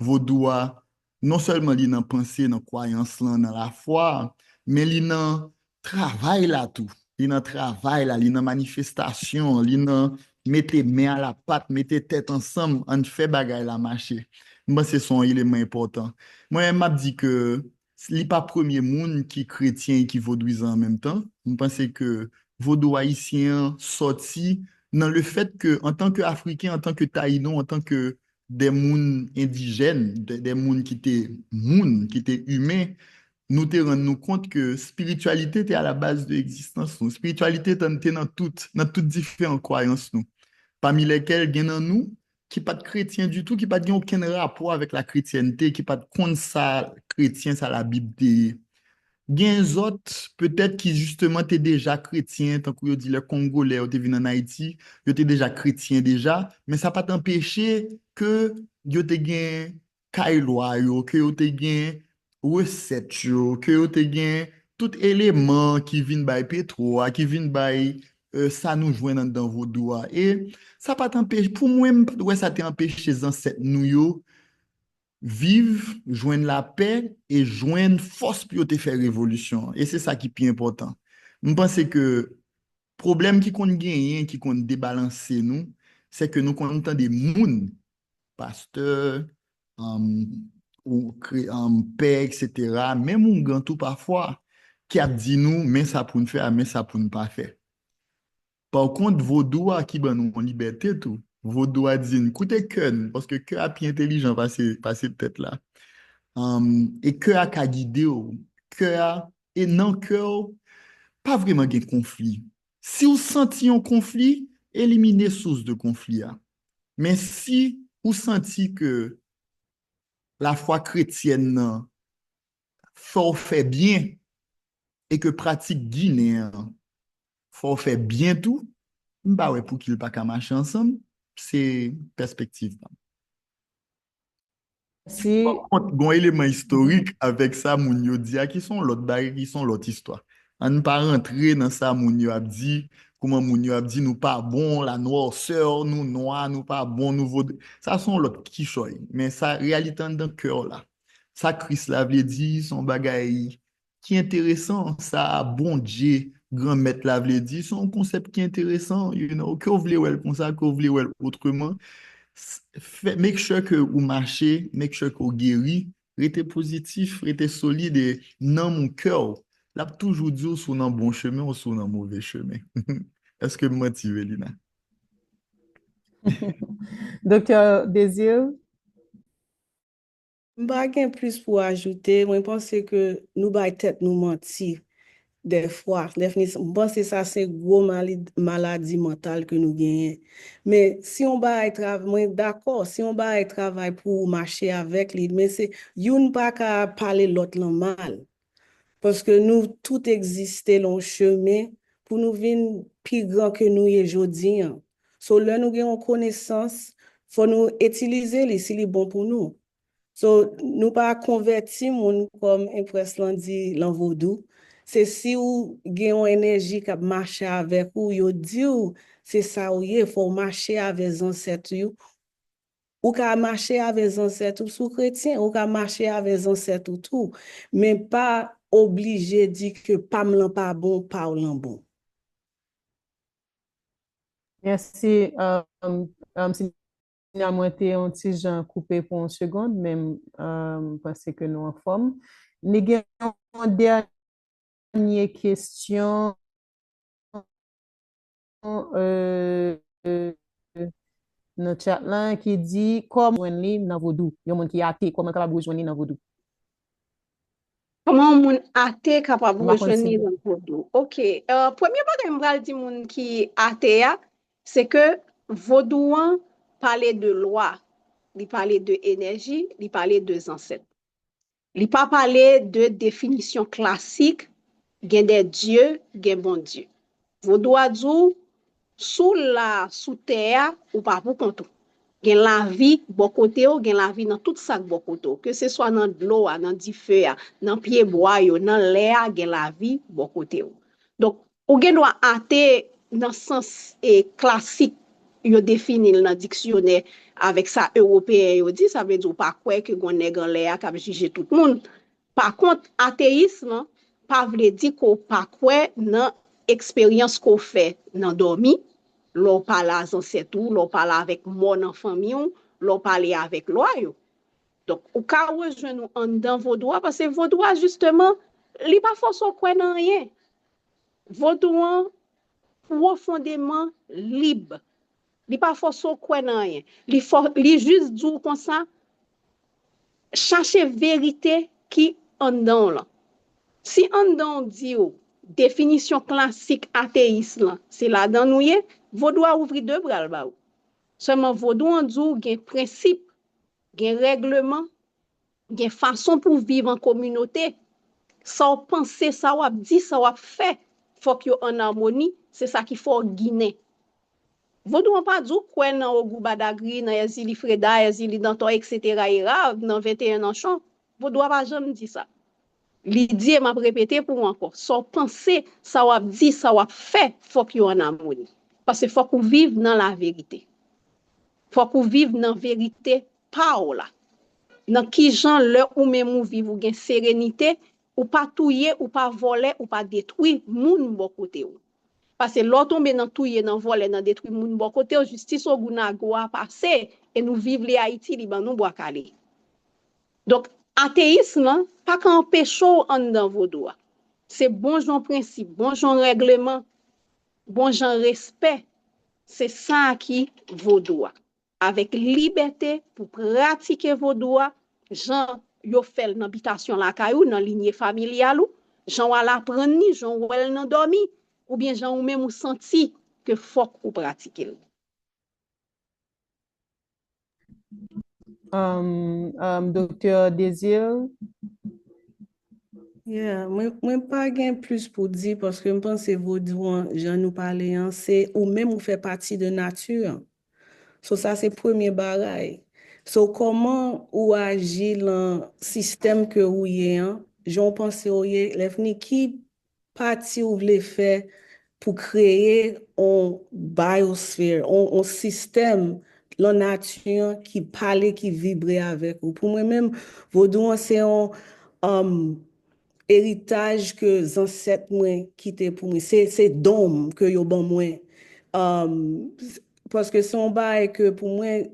Vodou a, non sèlman li nan panse, nan kwayans lan, nan lafwa, men li nan travay la tou. Li nan travay la, li nan manifestasyon, li nan mete men a la pat, mete tèt ansanm, ann fè bagay la mache. M panse se yon eleman enpòtan. Mwen, m ap di ke li pa premye moun ki kretyen e ki vodouyizan an menm tan. M panse ke vodou ayisyen an sòti nan le fèt ke, antanke Afriken, antanke Tayino, antanke de moun endijèn, de, de moun ki te moun, ki te imen, nou te rann nou kont ke espirityalite te a la baz de egzistans nou. Espirityalite te, te nan tout, nan tout diferan kwayans nou. Pami lèkèl gen nan nou ki pa t kretyen ditou, ki pa t gen okenn rapò avèk lakretyènte, ki pa t konn sa kretyen, sa Labib te ye. Gen zòt, petèt, ki jisteman te deja kretyen, tankou yo di lè Kongolè yo te vin ann Ayiti, yo te deja kretyen deja, men sa pa t anpeche ke yo te gen kay lwa yo, ke yo te gen resèt yo, ke yo te gen tout eleman ki vin bay petwo a, ki vin bay, e, sa nou jwenn anndan vodou a. E sa pa t anpeche, pou mwen, m pa t wè sa te anpeche zansèt nou yo viv, jwenn lapè e jwenn fòs pou yo te fè revolisyon an. E se sa ki pi enpòtan. M panse ke pwoblèm ki konn genyen, ki konn debalanse nou, se ke nou konn tande moun, pastè, um, ou kre, um, pè, et cetera, menm oungan tou pafwa, ki ap di nou, men sa pou n fè a, men sa pou n pa fè. Pa kont, vodou a ki ban nou yon libète tou. Vodou a di n, koute kè n, paske kè a pi entelijan pase, pase tèt la. Um, e kè a ka gide w. Kè a, e nan kè w, pa vrèman gen konfli. Si w santi yon konfli, elimine sous de konfli a. Men si ou santi ke lafwa kretyèn nan fè w fè byen e ke pratik ginen an fè w fè byen tou, m pa wè pouki l pa ka mache ansanm, se pèspektiv pa m. Si Pa kont, gon eleman istorik avèk sa moun yo di a ki se yon lòt bagay, ki se yon lòt istwa. Ann pa rantre nan sa moun yo ap di, kouman moun yo ap di nou pa bon, la noirceur, nou nwa, nou pa bon, nou vodou. Sa se yon lòt kichòy. Men sa reyalite anndan kè w la. Sa Kris la vle di, se yon bagay ki enteresan, sa Bondye, Granmèt la vle di, se yon konsèp ki enteresan, you know, ke w vle wè l konsa, ke w vle wè l otreman, s- fè, make sure ke ou mache, make sure ke w geri, rete pozitif, rete solid e nanm ou kè w, l ap toujou di w si w nan bon chemen ou si w nan move chemen. Èske m manti, Velina? Doktè Désir? M pa gen plis pou ajoute. Mwen panse ke nou bay tèt nou manti dèfwa. Dèfnis, m panse sa se gwo mali- maladi mantal ke nou genyen. Men si yon bagay travay, mwen dakò, si yon bagay travay pou ou mache avèk li, men se youn pa ka pale lòt lan mal. Paske nou tout egziste lan yon chemen pou nou vin pi gran ke nou ye jodi an. So, lè nou gen yon konesans, fò nou itilize li si li bon pou nou. So, nou pa konvèti moun kòm Empress lan di lan vodou, Se si w gen yon enèji k ap mache avèk ou, yo di w se sa w ye, fò w mache avè zansèt ou. Ou ka mache avè zansèt ou si w kretyen, ou ka mache avè zansèt ou tou, men pa oblije di ke pa m lan pa bon, pa w lan bon. Mèsi. Um, um, Sinya, mwen te yon ti jan koupe pou yon segonn, men um, m panse ke nou anfòm. Ni gen yon dènye kesyon euh, euh, nan chat la ki di kòman jwenn li nan vodou. Yon moun ki ate, kòman l kapab rejwenn li nan vodou? Kòman yon moun ate kapab rejwenn li nan vodou? Ok. Euh, premye bagay m pral di moun ki ate a, se ke vodou an pale de lwa, li pale de enèji, li pale de zansèt. Li pa pale de definisyon klasik, gen de dye, gen Bondye. Vodou a di w, si w la sou tè a, ou pa pou kont ou. Gen lavi bò kote w, gen lavi nan tout sa k bò kote w. Ke se swa nan dlo a, nan dife a, nan pye bwa yo, nan lè a, gen lavi bò kote w. Donk, ou gen dwa ate nan sans e klasik yo defini l nan diksyonè avèk sa ewopeyen yo di, sa vle di w pa kwè ke gon nèg anlè a k ap jije tout moun. Pa kont, ateyis lan pa vle di ke w pa kwè nan eksperyans ke w fè nan dòmi, lè w pale a zansèt ou, lè w pale avèk mò nan fanmi w, lè w pale avèk lwa yo. Donk, ou ka rejwenn ou anndan vodou a, paske vodou a, jisteman, li pa fòse w kwè nan anyen. Vodou an pwofondeman lib. Li pa fòse w kwè nan anyen. Li, fò, li jis di w konsa, chache verite ki anndan w lan. Si anndan w di w, definisyon klasik ateyis lan, se ladan nou ye, vodou a ouvri de bra l ba ou. Sèlman vodou an di w gen prensip, gen règleman, gen fason pou w viv an kominote. Sa w panse, sa w ap di, sa w ap fè, fòk yo ann amoni, se sa ki fè w ginen. Vodou an pa di w kwè nan Ogou Badagri, nan Èzili Freda, Èzili Dantò, etsetera, Erav, nan venteyen Nanchon. Vodou a pa janm di sa. Li di, e m ap repete pou ou ankò, sa w panse, sa w ap di, sa w ap fè, fòk yo ann amoni. Paske fòk ou viv nan laverite. Fòk ou viv nan verite pa w la. Nan ki jan lè ou menm ou viv, ou gen serenite, ou pa touye, ou pa vòlè, ou pa detwi moun bò kote w. Paske lè w tonbe nan touye, nan vòlè, nan detwi moun bò kote w, jistis Ogou Nago a pase, e nou viv li Ayiti, li ban nou bwa kale. Donk, ateyis lan pa ka anpeche w anndan vodou a. Se bon jan prensip, bon jan règleman, bon jan respè, se sa ki vodou a. Avèk libète pou pratike vodou a, jan yo fè l nan bitasyon lakay ou, nan linye familyal ou, jan w al aprann li, jan w wè l nan dòmi, oubyen jan ou menm ou santi ke fòk ou pratike l. Um, um, Doktè Désir? Yeah, mwen, mwen pa gen plis pou di paske m panse vodou an, jan nou pale an, se ou menm ou fè pati de nati an. So sa se premye bagay. So kòman ou aji lan sistèm ke ou ye an, jan w panse w ye, lè fini ki pati ou vle fè pou kreye on biosphere, on, on sistèm lan nati an ki pale, ki vibre avèk ou. Pou mwen menm, vodou an se yon um, eritaj ke zansèt mwen kite pou mwen. Se, se don m ke yo ban mwen. Um, paske se yon bagay ke pou mwen,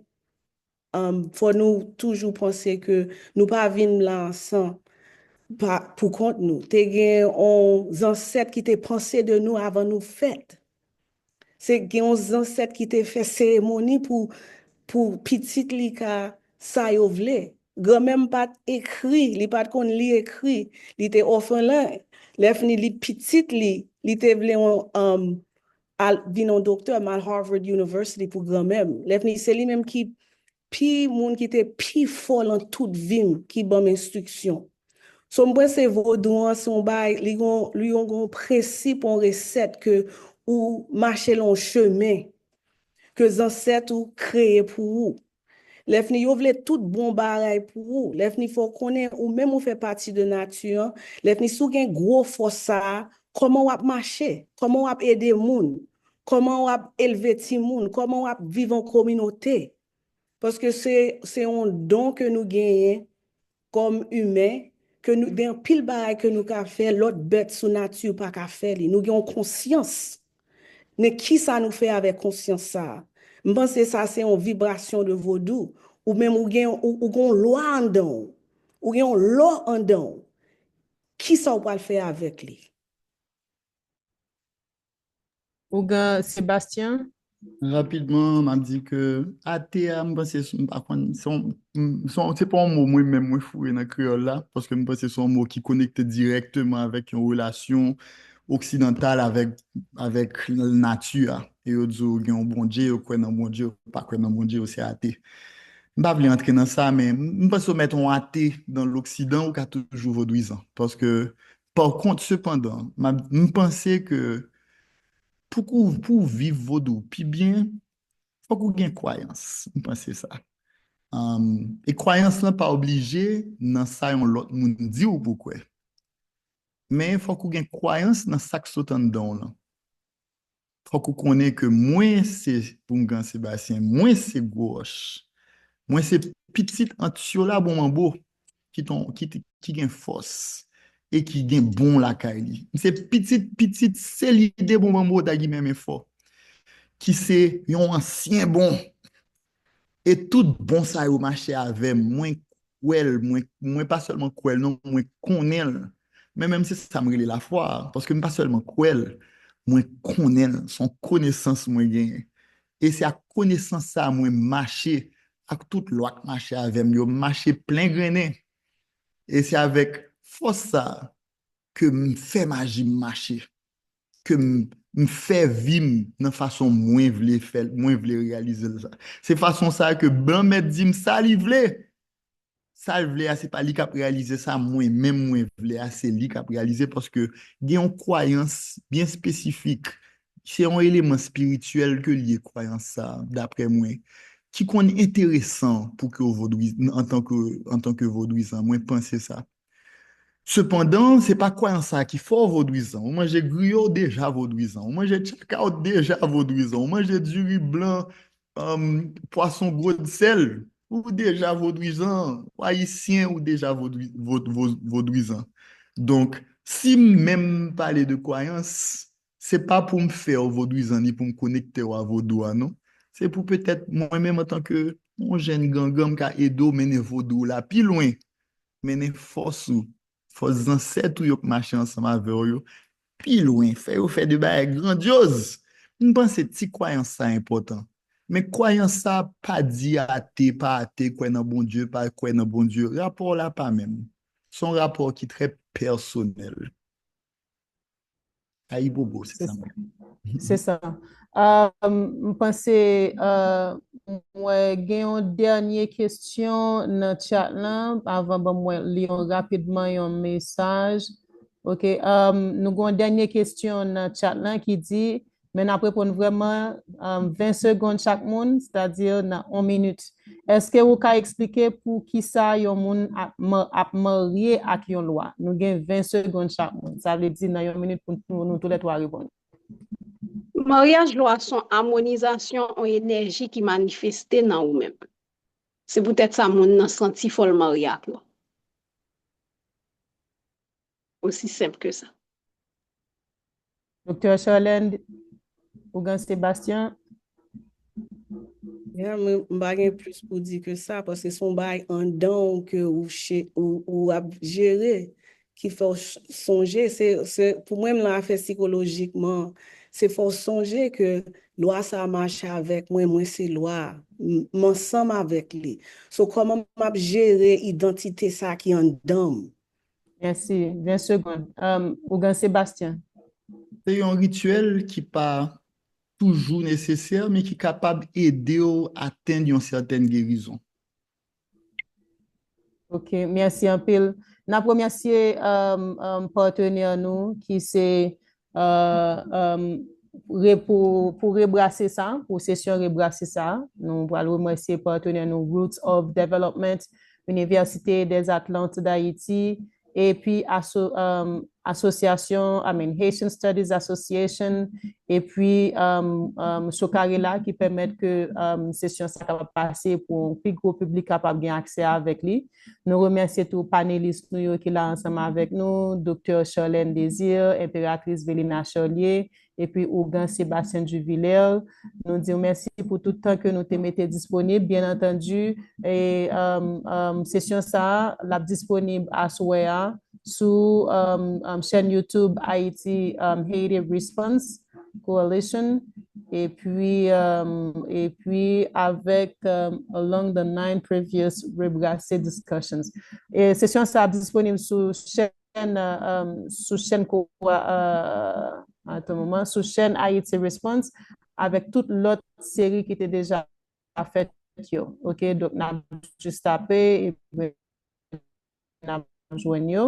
um, fò nou toujou panse ke nou pa vin la san pa, pou kont nou. Te gen yon zansèt ki te panse de nou avan nou fèt. Se gen yon zansèt ki te fè seremoni pou, pou pitit li ka sa yo vle. Granmè m pa t ekri, li pa t konn li ekri, li te òfelen. Lè fini li pitit li, li te vle yon, um, al, vin yon doktè, m al Harvard University pou granmè m. Lè fini se li menm ki pi moun ki te pi fò lan tout vi m ki ban m enstriksyon. So m panse vodou an se yon bagay, li gon, li gon, gon prensip, yon resèt ke ou mache lan yon chemen ke zansèt ou kreye pou ou. Lè fini, yo vle tout bon bagay pou ou. Lè fini, fò w konnen, ou menm ou fè pati de nati an. Lè fini, si w gen gwo fòs sa a, kòman w ap mache? Kòman w ap ede moun? Kòman w ap elve timoun? Kòman w ap viv an kominote? Paske se, se yon don ke nou genyen kòm imen, ke nou, gen anpil bagay ke nou ka fè, lòt bèt sou nati pa ka fè li. Nou gen yon konsyans. Men kisa nou fè avèk konsyans sa a? M panse sa se yon vibrasyon de vodou. Ou menm ou gen, ou, ou gen yon lwa anndan w. Ou gen yon lò anndan w. Kisa w pral fè avèk li? Ougan Sebastien? Rapidman, m ap di ke ate a, m panse, m pa konn, se yon- m- se yon- se pa yon mo mwen menm mwen foure nan kreyòl la, paske m panse se yon mo ki konekte dirèkteman avèk yon relasyon oksidantal avèk, avèk nati a. E yo di w gen yon Bondye, yo kwè nan Bondye, yo pa kwè nan Bondye, yo se ate. M pa vle antre nan sa, men m panse w mèt yon ate nan loksidan, ou ka toujou vodwizan. Paske, pa kont, sepandan, m ap- m panse ke pou, pou, pou w viv vodou pi byen, fòk ou gen kwayans. M panse sa. Um, e kwayans lan pa oblije nan sa yon lòt moun di w pou kwè. Men fòk ou gen kwayans nan sa k sot anndan w lan. Fòk ou konnen ke mwen se Oungan Sebastien, mwen se Gwo Wòch. Mwen se pitit Antyola Bon Manbo ki, ton, ki, ki gen fòs e ki gen bon lakay li. M se pitit, pitit, se li de Bon Manbo Dagi menm efò, ki se yon ansyen bon. E tout bon sa yo mache avè m. Mwen kwè l, mwen, mwen pa sèlman kwè l, non, mwen konnen l. Men menm se sa m rele lafwa a, paske m pa sèlman kwè l, mwen konnen l. Se yon konesans mwen genyen. E se ak konesans sa a mwen mache ak tout lwa k mache avè m yo. M mache plen grennen. E se avèk fòs sa a ke m fè maji m mache, ke m, m fè vi m nan fason mwen vle fè l, mwen vle reyalize l sa. Se fason sa a ke blan mèt di m sa li vle. Sa l vle a, se pa li k ap reyalize sa mwen menm mwen vle a, se li k ap reyalize, paske gen yon kwayans byen espesifik. Se yon eleman espirityèl ke l ye, kwayans sa, daprè mwen, ki konn enteresan pou ke w vodwi-, antanke, antanke vodwizan. Mwen panse sa. Sepandan, se pa kwayans sa ki fè w vodwizan. Ou manje griyo, w deja vodwizan. Ou manje tchaka, w deja vodwizan. Ou manje diri blan, um, pwason gwo sèl, ou deja vodwizan. Ou ayisyen, ou deja vodwi-, vod-, vod-, vodwizan. Donk, si m menm pale de kwayans, se pa pou m fè w vodwizan ni pou m konekte w a vodou a, non. Se pou petèt mwen menm antanke yon jèn gangan, m ka ede w mennen vodou w la pi lwen, mennen fòs ou, fòs zansèt ou yo k mache ansanm avè w yo pi lwen, fè yo fè de bagay grandyoz. M panse ti kwayans sa enpòtan. Men kwayans sa pa di ate, pa ate, kwè nan Bondye, pa kwè nan Bondye. Rapò w la pa menm. Se yon rapò ki trè pèsonèl. Ayibobo, se sa menm. Se sa. Um, m panse, uh, m wè gen yon dènye kesyon nan chat lan, avan ban mwen li yon rapidman yon mesaj. Ok, um, nou gen yon dènye kesyon nan chat lan ki di, men n ap reponn vrèman, um, ven segonn chak moun, sètadi nan yon minit. Èske ou ka eksplike pou kisa yon moun ap ma-, ap marye ak yon lwa? Nou gen ven segonn chak moun. Sa vle di nan yon minit pou nou, nou toulètwa reponn. Maryaj lwa se yon amonizasyon, yon enèji ki manifeste nan ou menm. Se poutèt sa moun nan santi fò l marye ak lwa. Osi senp ke sa. Doktè Charlande, Ougan Sebastien. Ya, mwen, m pa gen plis pou di ke sa, paske se yon bagay anndan w ke ou, che, ou, ou ap jere, ki fè w ch-, sonje, se, se, pou mwen, m nan afè sikolojikman, se fè w sonje ke lwa sa a mache avèk mwen, mwen se lwa a, m, m ansanm avèk li. So, kòman m ap jere idantite sa a ki anndan m? Mèsi. Ven segonn. Um, Ougan Sebastien. Se yon rityèl ki pa toujou nesesè, men ki kapab ede w atenn yon sètèn gerizon. Ok, mèsi anpil. N ap remèsye, um, um, patnè nou ki se, uh, um, re, pou, pou rebrase sa, pou sesyon rebrase sa, nou pral remèsye patnè nou Roots of Development, Université des Atlantes d'Haïti, epi aso, um, asosyasyon, I mean, Haitian Studies Association, epi um, um, Socarela ki pèmèt ke um, sesyon sa kapab pase pou yon pi gwo piblik kapab gen aksè avèk li. Nou remèsye tou panelis nou yo ki la ansanm avèk nou, Doktè Charlène Désir, Enperatris Velina Charlier, epi Ougan Sébastien Juvilaire. Nou di w mèsi pou tout tan ke nou te mete disponib. Byen antandi, e, um, um, sesyon sa a, l ap disponib aswè a sou um, um, chèn YouTube Haiti um, Haiti Response Coalition. Epi, um, epi avèk um, Along the Nine Previous Rebrase Discussions. E sesyon sa ap disponib sou chèn, um, sou chèn ko, uh, at the moment, sou chèn Haiti Response avèk tout lòt seri ki te deja fèt yo. Ok, donk n ap jis tape epi n ap jwenn yo.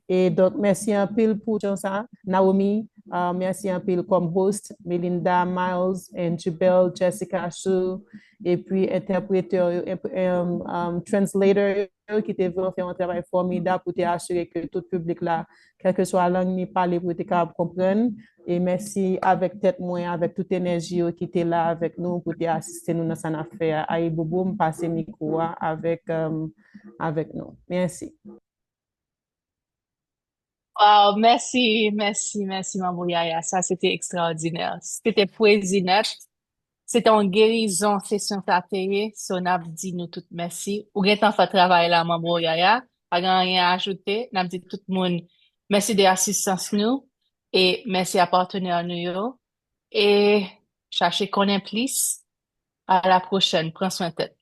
E donk, mèsi anpil pou jan sa. Naomi, uh, mèsi anpil kòm host, Melinda, Miles, Angie Bell, Jessica Sue, epi entèpretè yo, enp- em, um, translator yo ki te vin fè yon travay fòmidab pou te asire ke tout piblik la, kèlkeswa lang li pale, pou yo te kapab konprann. E mèsi avèk tèt mwen, avèk tout enèji yo ki te la avèk nou pou te asiste nou nan sa n ap fè a. Ayibobo, m pase mikwo a avèk, um, avèk nou. Mèsi. Wow, mèsi, mèsi, mèsi, Manbo Yaya. Sa, se te ekstraòdinè. Se te pwezi nèt. Se te yon gerizon sesyon sa te ye. So, n ap di nou tout mèsi. Ou gentan fè travay la, Manbo Yaya. Pa gen anyen a ajoute. N ap di tout moun mèsi de asistans nou. E mèsi a patnè nou yo. E chache konnen plis. A la pwochèn. Pran swen tèt.